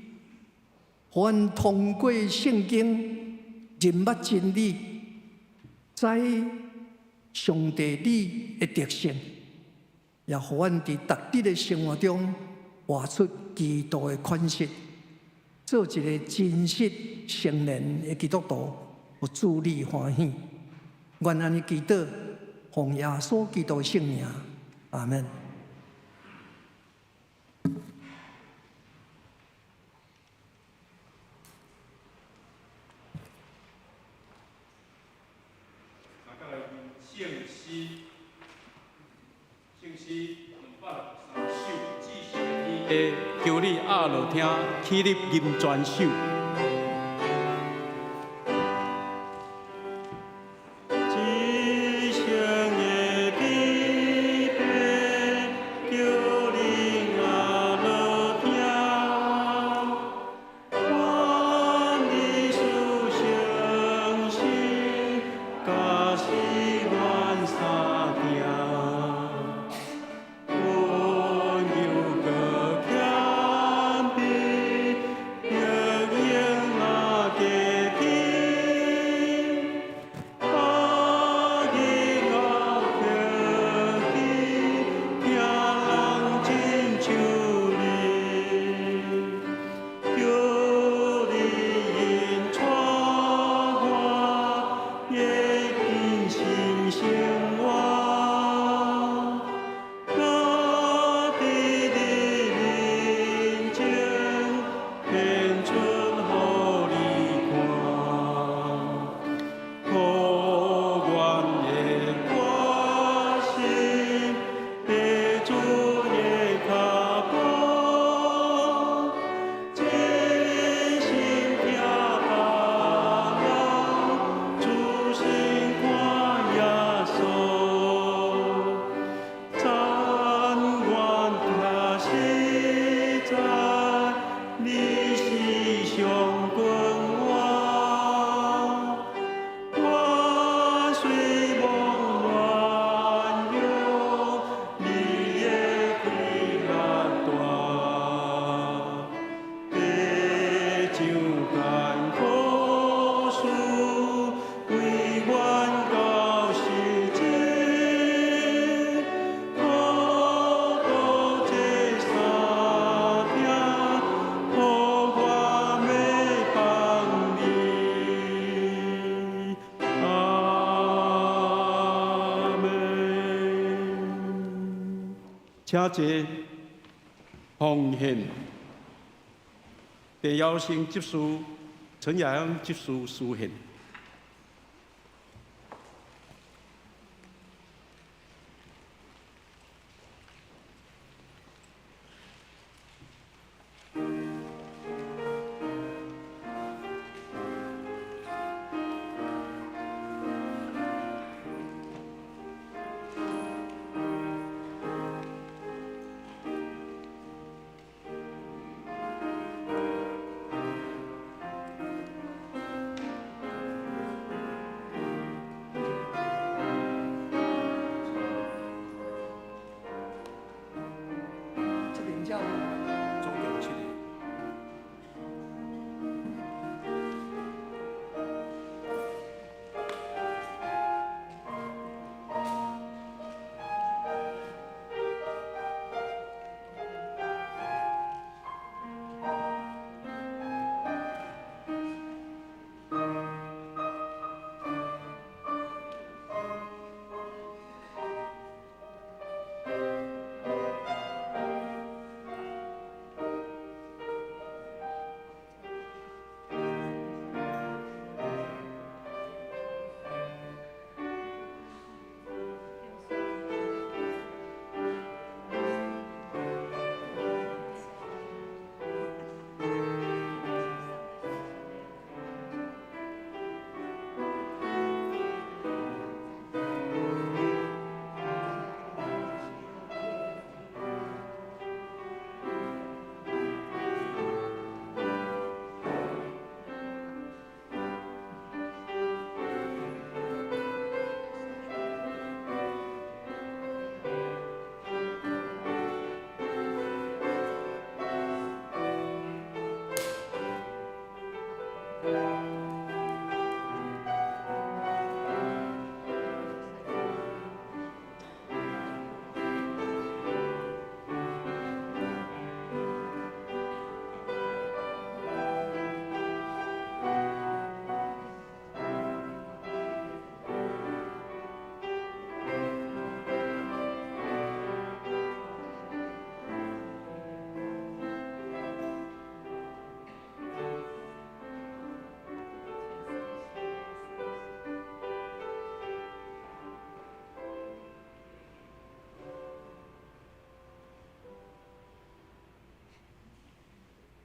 阮通過聖經認捌真理，知上帝你的特性，也予阮佇逐日的生活中活出基督的款式，做一个真實成年的基督徒，予主你歡喜。願按呢祈禱，奉耶穌基督的聖名，阿門。聖詩，聖詩263首，至聖的天父，求你阿樂聽，起立吟全首。至聖的天父，求你阿樂聽，願你賜聖神，加持阮三鼎。溫柔閣謙卑，育嬰仔家己，阿囡仔客气，听人亲像你，求你引带我，会更新生活。我伫你面前献出予你看，予阮的决心跟主的跤步，真心疼別人，注心看耶穌。但願聽實在，你是上君王。我雖罔亂用你的氣力大，地上艱苦事，為阮到實際，苦度這三鼎，予我欲放你。阿們。請坐，奉獻。鄭耀成執事、陳亞香執事司獻。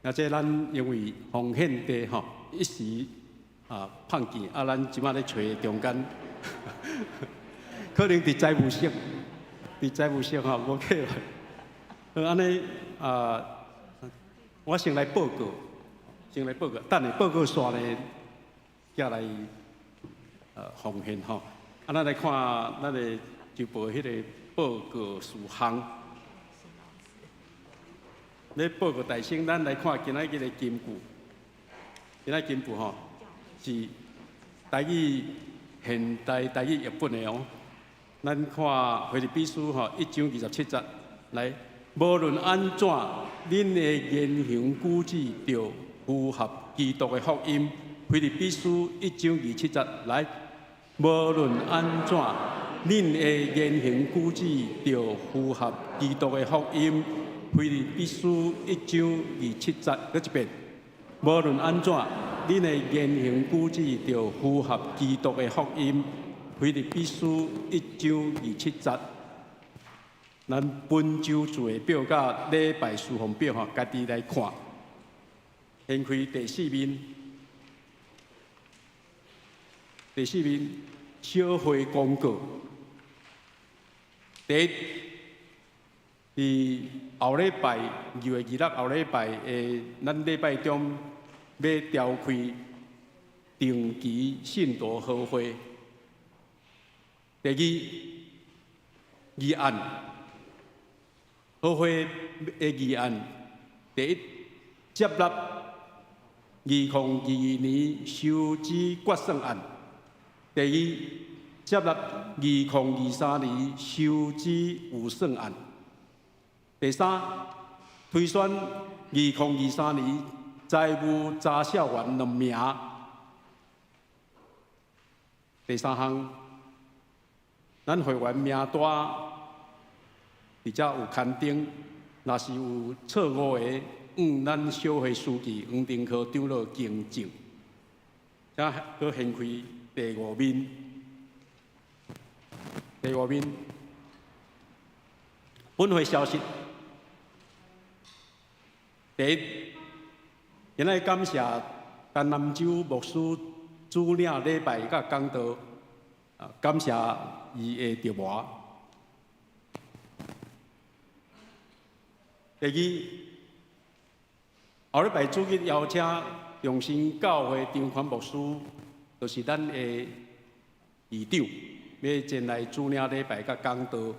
啊，這咱因為奉獻地吼一時啊碰見，啊，咱這馬咧揣中間，可能佇財務室，佇財務室吼無起來。好，按呢啊，我先來報告，先來報告，等下報告煞咧，才來奉獻吼。啊，咱來看咱的週報彼個報告事項。咧報告大先，咱來看今仔日的金句。今仔金句吼是台語現代台語譯本的哦。咱看腓立比書吼一章二十七節，來，無論按怎，恁的言行舉止著符合基督的福音。腓立比書一章二七節，來，無論按怎，恁的言行舉止著符合基督的福音。腓立比書一章二七節，閣一遍。無論按怎，恁的言行舉止著符合基督的福音。腓立比書一章二七節。咱本週聚會表佮禮拜事奉表吼，家己來看。掀開第四面，第四面小會公告。第一，佇後禮拜2月26後禮拜的咱禮拜中欲召開定期信徒和會。第二，議案，和會的議案，第一，接納2022年收支決算案；第二，接納2023年收支預算案；第三，推選2023年財務查冊員兩名；第三項，咱會員名單佇遮有刊登，若是有錯誤的，向咱小會書記黃定科長老更正。請閣掀開第五面，第五面，本會消息。第一，今仔日感謝陳南洲牧師主領禮拜佮講道，啊，感謝伊的著磨。第二，後禮拜主日邀請中心教會張寬牧師，就是咱的議長，欲前來主領禮拜佮講道。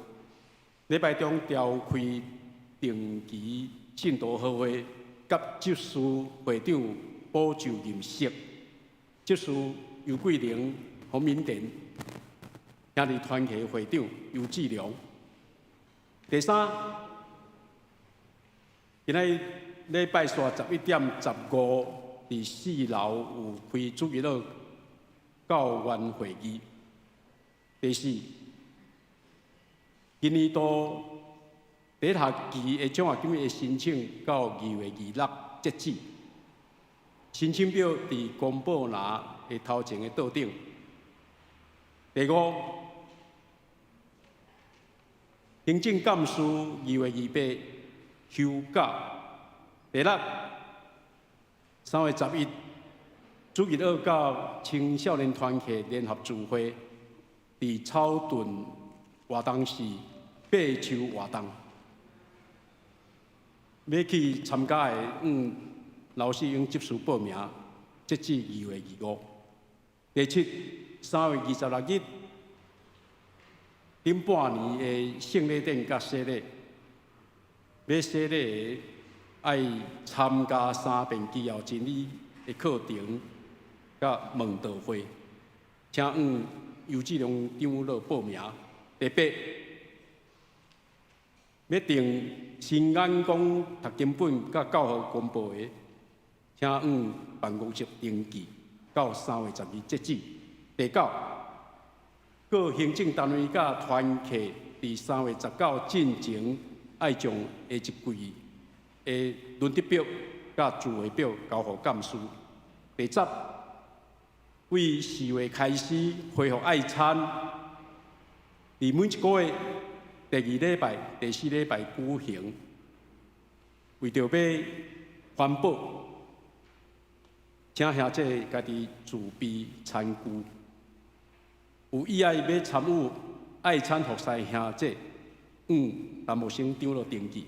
禮拜中召開定期信徒和會，佮執事會長補就任式，執事尤桂玲、洪明典，兄弟團契會長尤志良。第三，今仔日禮拜四11點15，佇四樓有開主日學教員會議。第四，今年度第一學期的獎學金的申請到2月26截止，申請表佇公布欄的頭前的桌頂。第五，行政幹事2月28休假。第六，3月11，主日學佮青少年團契聯合聚會，佇草屯活動室爬樹活動。欲去參加的，向老師用執事報名，截止2月25。第七，3月26日，頂半年的聖禮典佮洗禮，欲洗禮的愛參加三遍基要真理的課程，佮問道會，請向尤志良長老報名。第八，欲訂新眼光讀經本佮教學公報的，請向辦公室登記，到3月12截止。第九，各行政單位佮團契佇3月19進前，愛將下一季的輪值表佮聚會表交予幹事。第十，對4月開始恢復愛餐，佇每一個月第二禮拜、第四禮拜舉行，為著欲環保，請兄姐家己自備餐具。有意愛欲參與愛餐服侍兄姐，陳木生長老登記。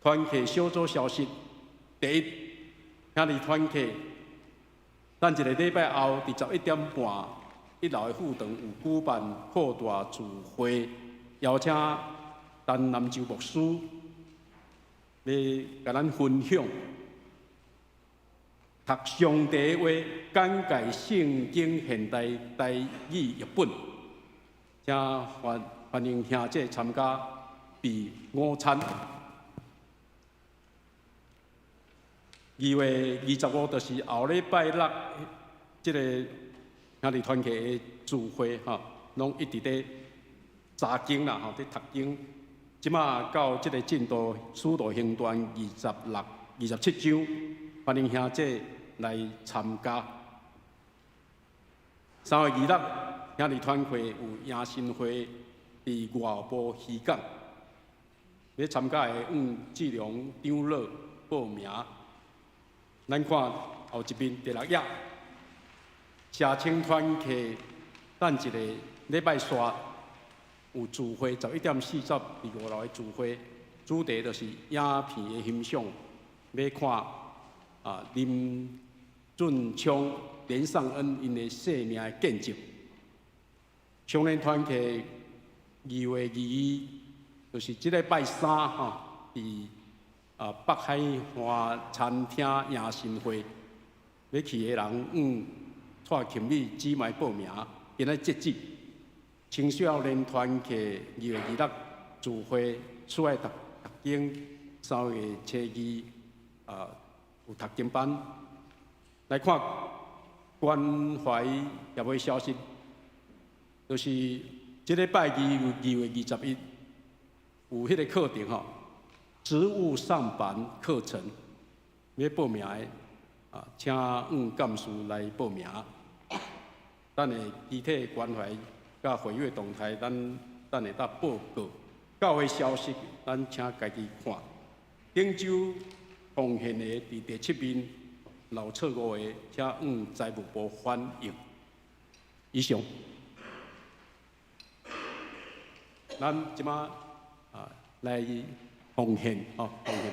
團契小組消息，第一，兄弟團契，等一個禮拜後，佇11點半，一樓的副堂有舉辦擴大聚會，邀請陳南洲牧師來共咱分享讀上帝話簡介聖經現代台語譯本，請歡歡迎兄姐參加備午餐。2月25，就是後禮拜六，這个兄弟團契的聚會吼，攏一直咧查經啦吼，佇讀經。這馬到這个進度，使徒行傳26、27章，歡迎兄姐來參加。3月26，兄弟團契有迎新會，佇外埔漁港，欲參加的，向志良長老報名。咱看後一面第六頁，社青團契等一个禮拜四有聚會，11點40佇五樓的聚會，主題就是影片的欣賞，欲看林俊昌、連尚恩𪜶的生命的見證。少年團契2月22，就是這禮拜三吼，佇北海岸餐廳迎新會，欲去的人，向蔡琴美姊妹報名，今仔截止。青少年團契2月26聚會，出來讀讀經，3月初二有讀經班。來看關懷協會消息，就是這禮拜二2月21有彼个課程吼。植物上板課程，欲報名的請向幹事來報名。等下具體關懷佮會員動態，咱等下才報告。教會消息，咱請家己看。頂週奉獻的佇第七面，若有錯誤的，請向財務部反映。以上。咱這馬來奉獻，吼，奉獻。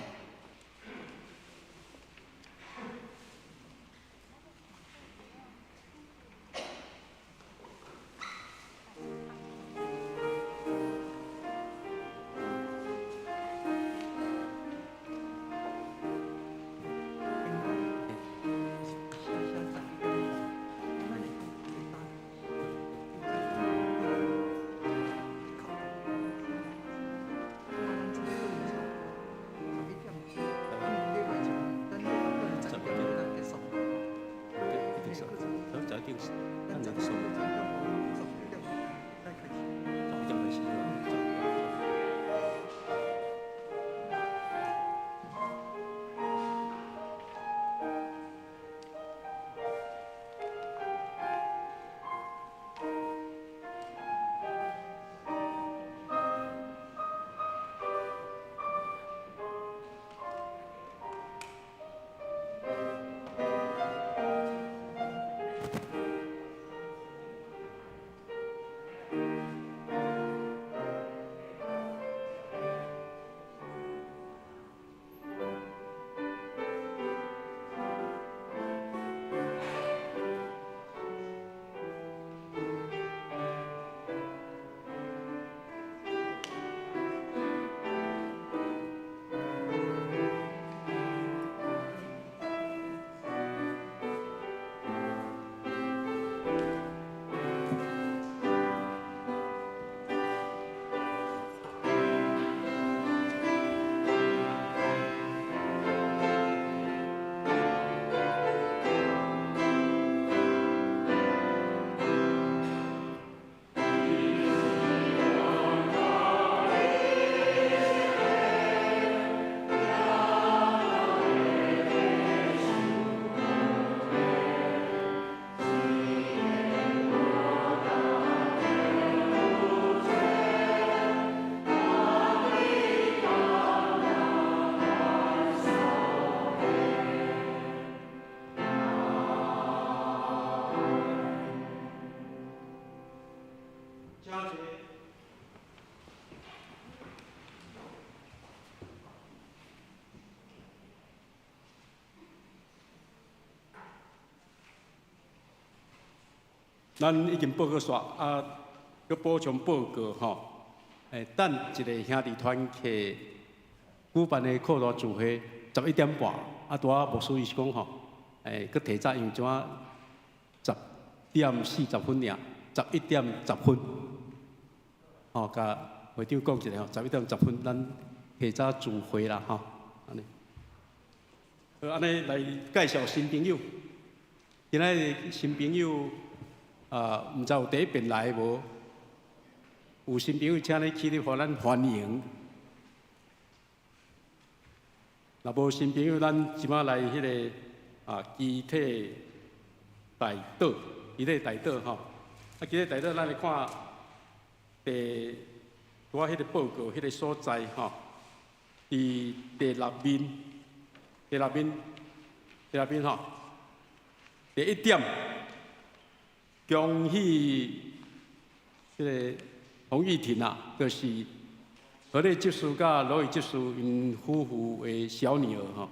咱已經報告煞啊，閣補充報告吼。等一个兄弟團契舉辦的擴大聚會11點半，啊，拄仔牧師伊是講吼，閣提早，因為這10點40分爾，11點10分，吼，共會長講一下吼，11點10分，咱提早聚會啦，吼，按呢。好，按呢來介紹新朋友。今仔日新朋友啊，毋知有第一遍來無？有新朋友，請你起立，予咱歡迎。若無新朋友，咱這擺來彼个啊，肢體代禱，肢體代禱吼。啊，肢體代禱，咱來看第拄仔彼个報告，彼个所在吼，佇第六面，第六面，第六面吼。第一點，恭喜這个洪玉婷啊，就是何烈執事佮羅宇執事𪜶夫婦的小女兒吼，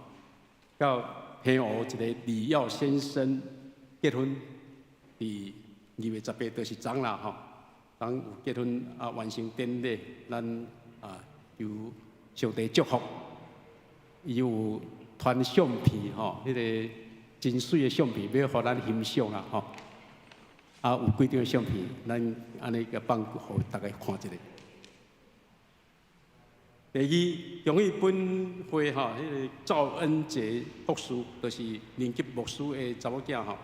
佮天湖一个李耀先生結婚，佇2月18，就是昨啦吼，昨有結婚啊，完成典禮，咱啊求上帝祝福，伊有傳相片吼，彼个真媠的相片，欲予咱欣賞啦吼。啊，有幾張相片，咱按呢共放予大家看一下。第二，恭喜本會吼，彼个趙恩傑博士，就是林吉牧師的查某囝吼，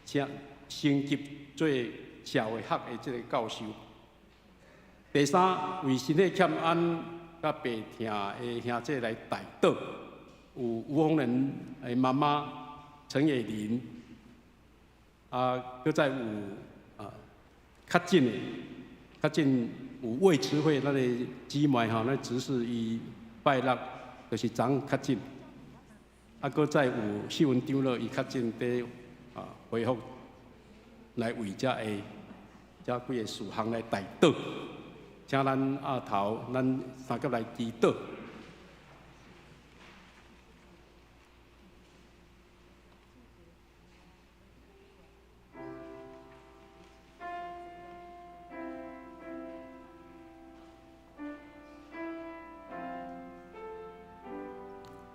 請升級做社會學的這个教授。第三，為身體欠安佮病疼的兄姐來代禱，有吳宏仁的媽媽陳野玲，啊，閣再有啊，較近的，較近有魏慈惠咱的姊妹吼，咱執事伊拜六就是昨確診，啊，閣再有秀文長老伊確診佇啊恢復，來為遮个遮幾个事項來代禱，請咱阿頭，咱三甲來祈禱。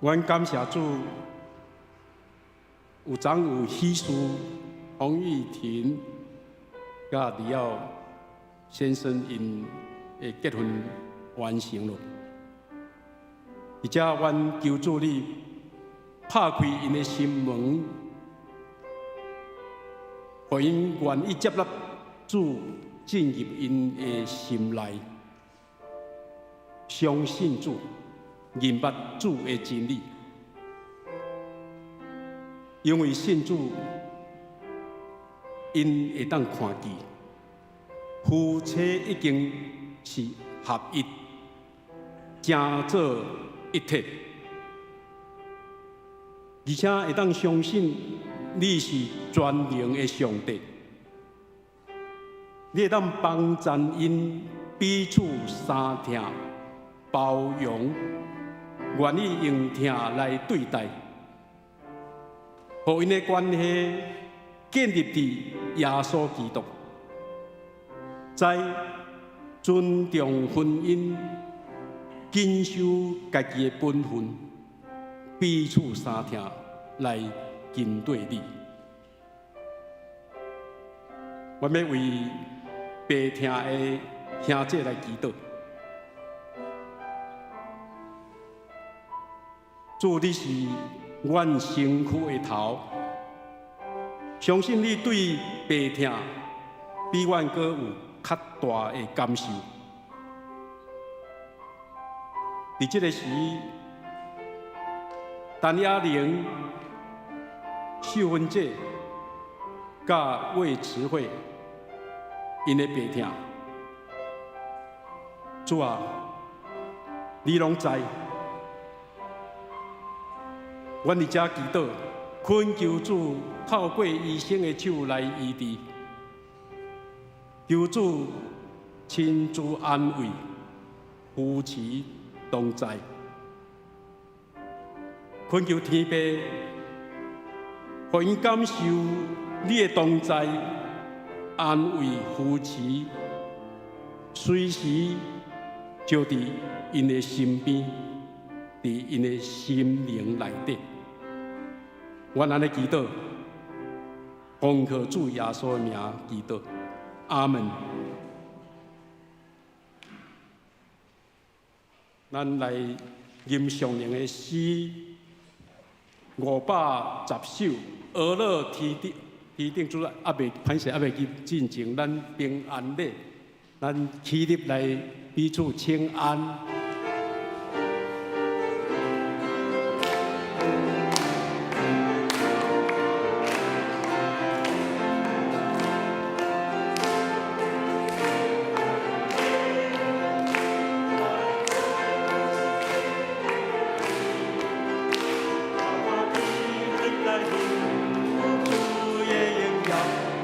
阮感謝主，有昨有喜事，洪玉婷佮李耀先生𪜶的結婚完成了，而且阮求主你拍開𪜶的心門，予𪜶願意接納主進入𪜶的心內，相信主。認捌主的真理，因為信主，𪜶會當看見夫妻已經是合一，成做一體，而且會當相信你是全能的上帝，你會當幫贊𪜶彼此相疼、包容。願意用疼來對待，予𪜶的關係建立佇耶穌基督，在尊重婚姻、謹守家己的本分，彼此相疼來跟綴你。我欲為病疼的兄姐來祈禱。主，你是阮身軀的頭，相信你對病疼比阮閣有較大的感受。佇這个時，陳雅玲、秀芬姐、佮魏慈惠，𪜶的病疼，主啊，你攏知。阮佇遮祈禱，懇求主透過醫生的手來醫治，求主親自安慰、扶持同在，懇求天父，予𪜶感受你的同在，安慰扶持，隨時就佇𪜶的身邊，佇𪜶的心靈內底。阮按呢祈禱，奉靠主耶穌的名祈禱，阿門。咱來吟誦靈的詩510首，呵咾天頂天頂主宰，猶未歹勢，猶未去進前，咱平安禮，咱起立來彼此請安。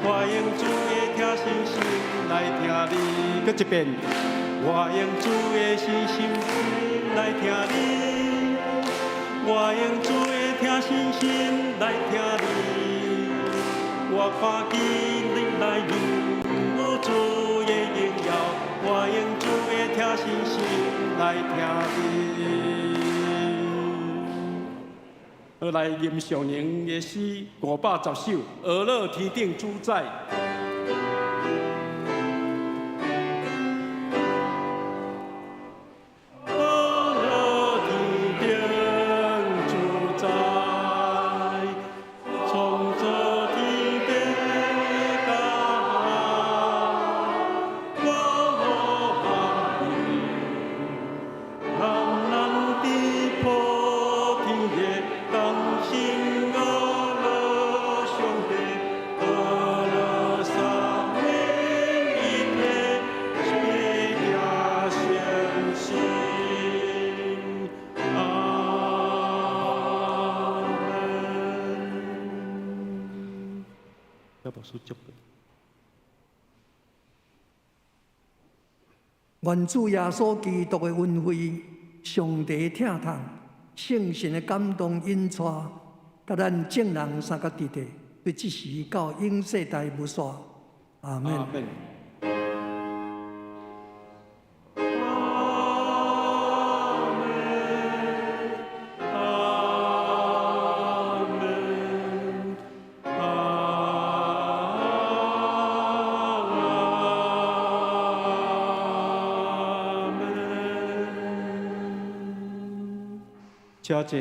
我用主的疼惜心來聽你，閣一遍。我用主的信心來聽你，我用主的疼惜心來聽你。我看見你來有主的榮耀，我用主的疼惜心來聽你。好，來吟誦靈的詩510首，呵咾天頂主宰。呵咾天頂主宰，創造天地甲海，我萬民，人人佇普天的同心呵咾上帝，呵咾三位一體，百行善事。阿門。要牧師祝福。願主耶穌基督的恩惠、上帝的疼痛、聖神的感動引帶，佮咱眾人相佮佇咧，對這時到永世代無煞。阿門。阿門。阿門，阿門。請坐。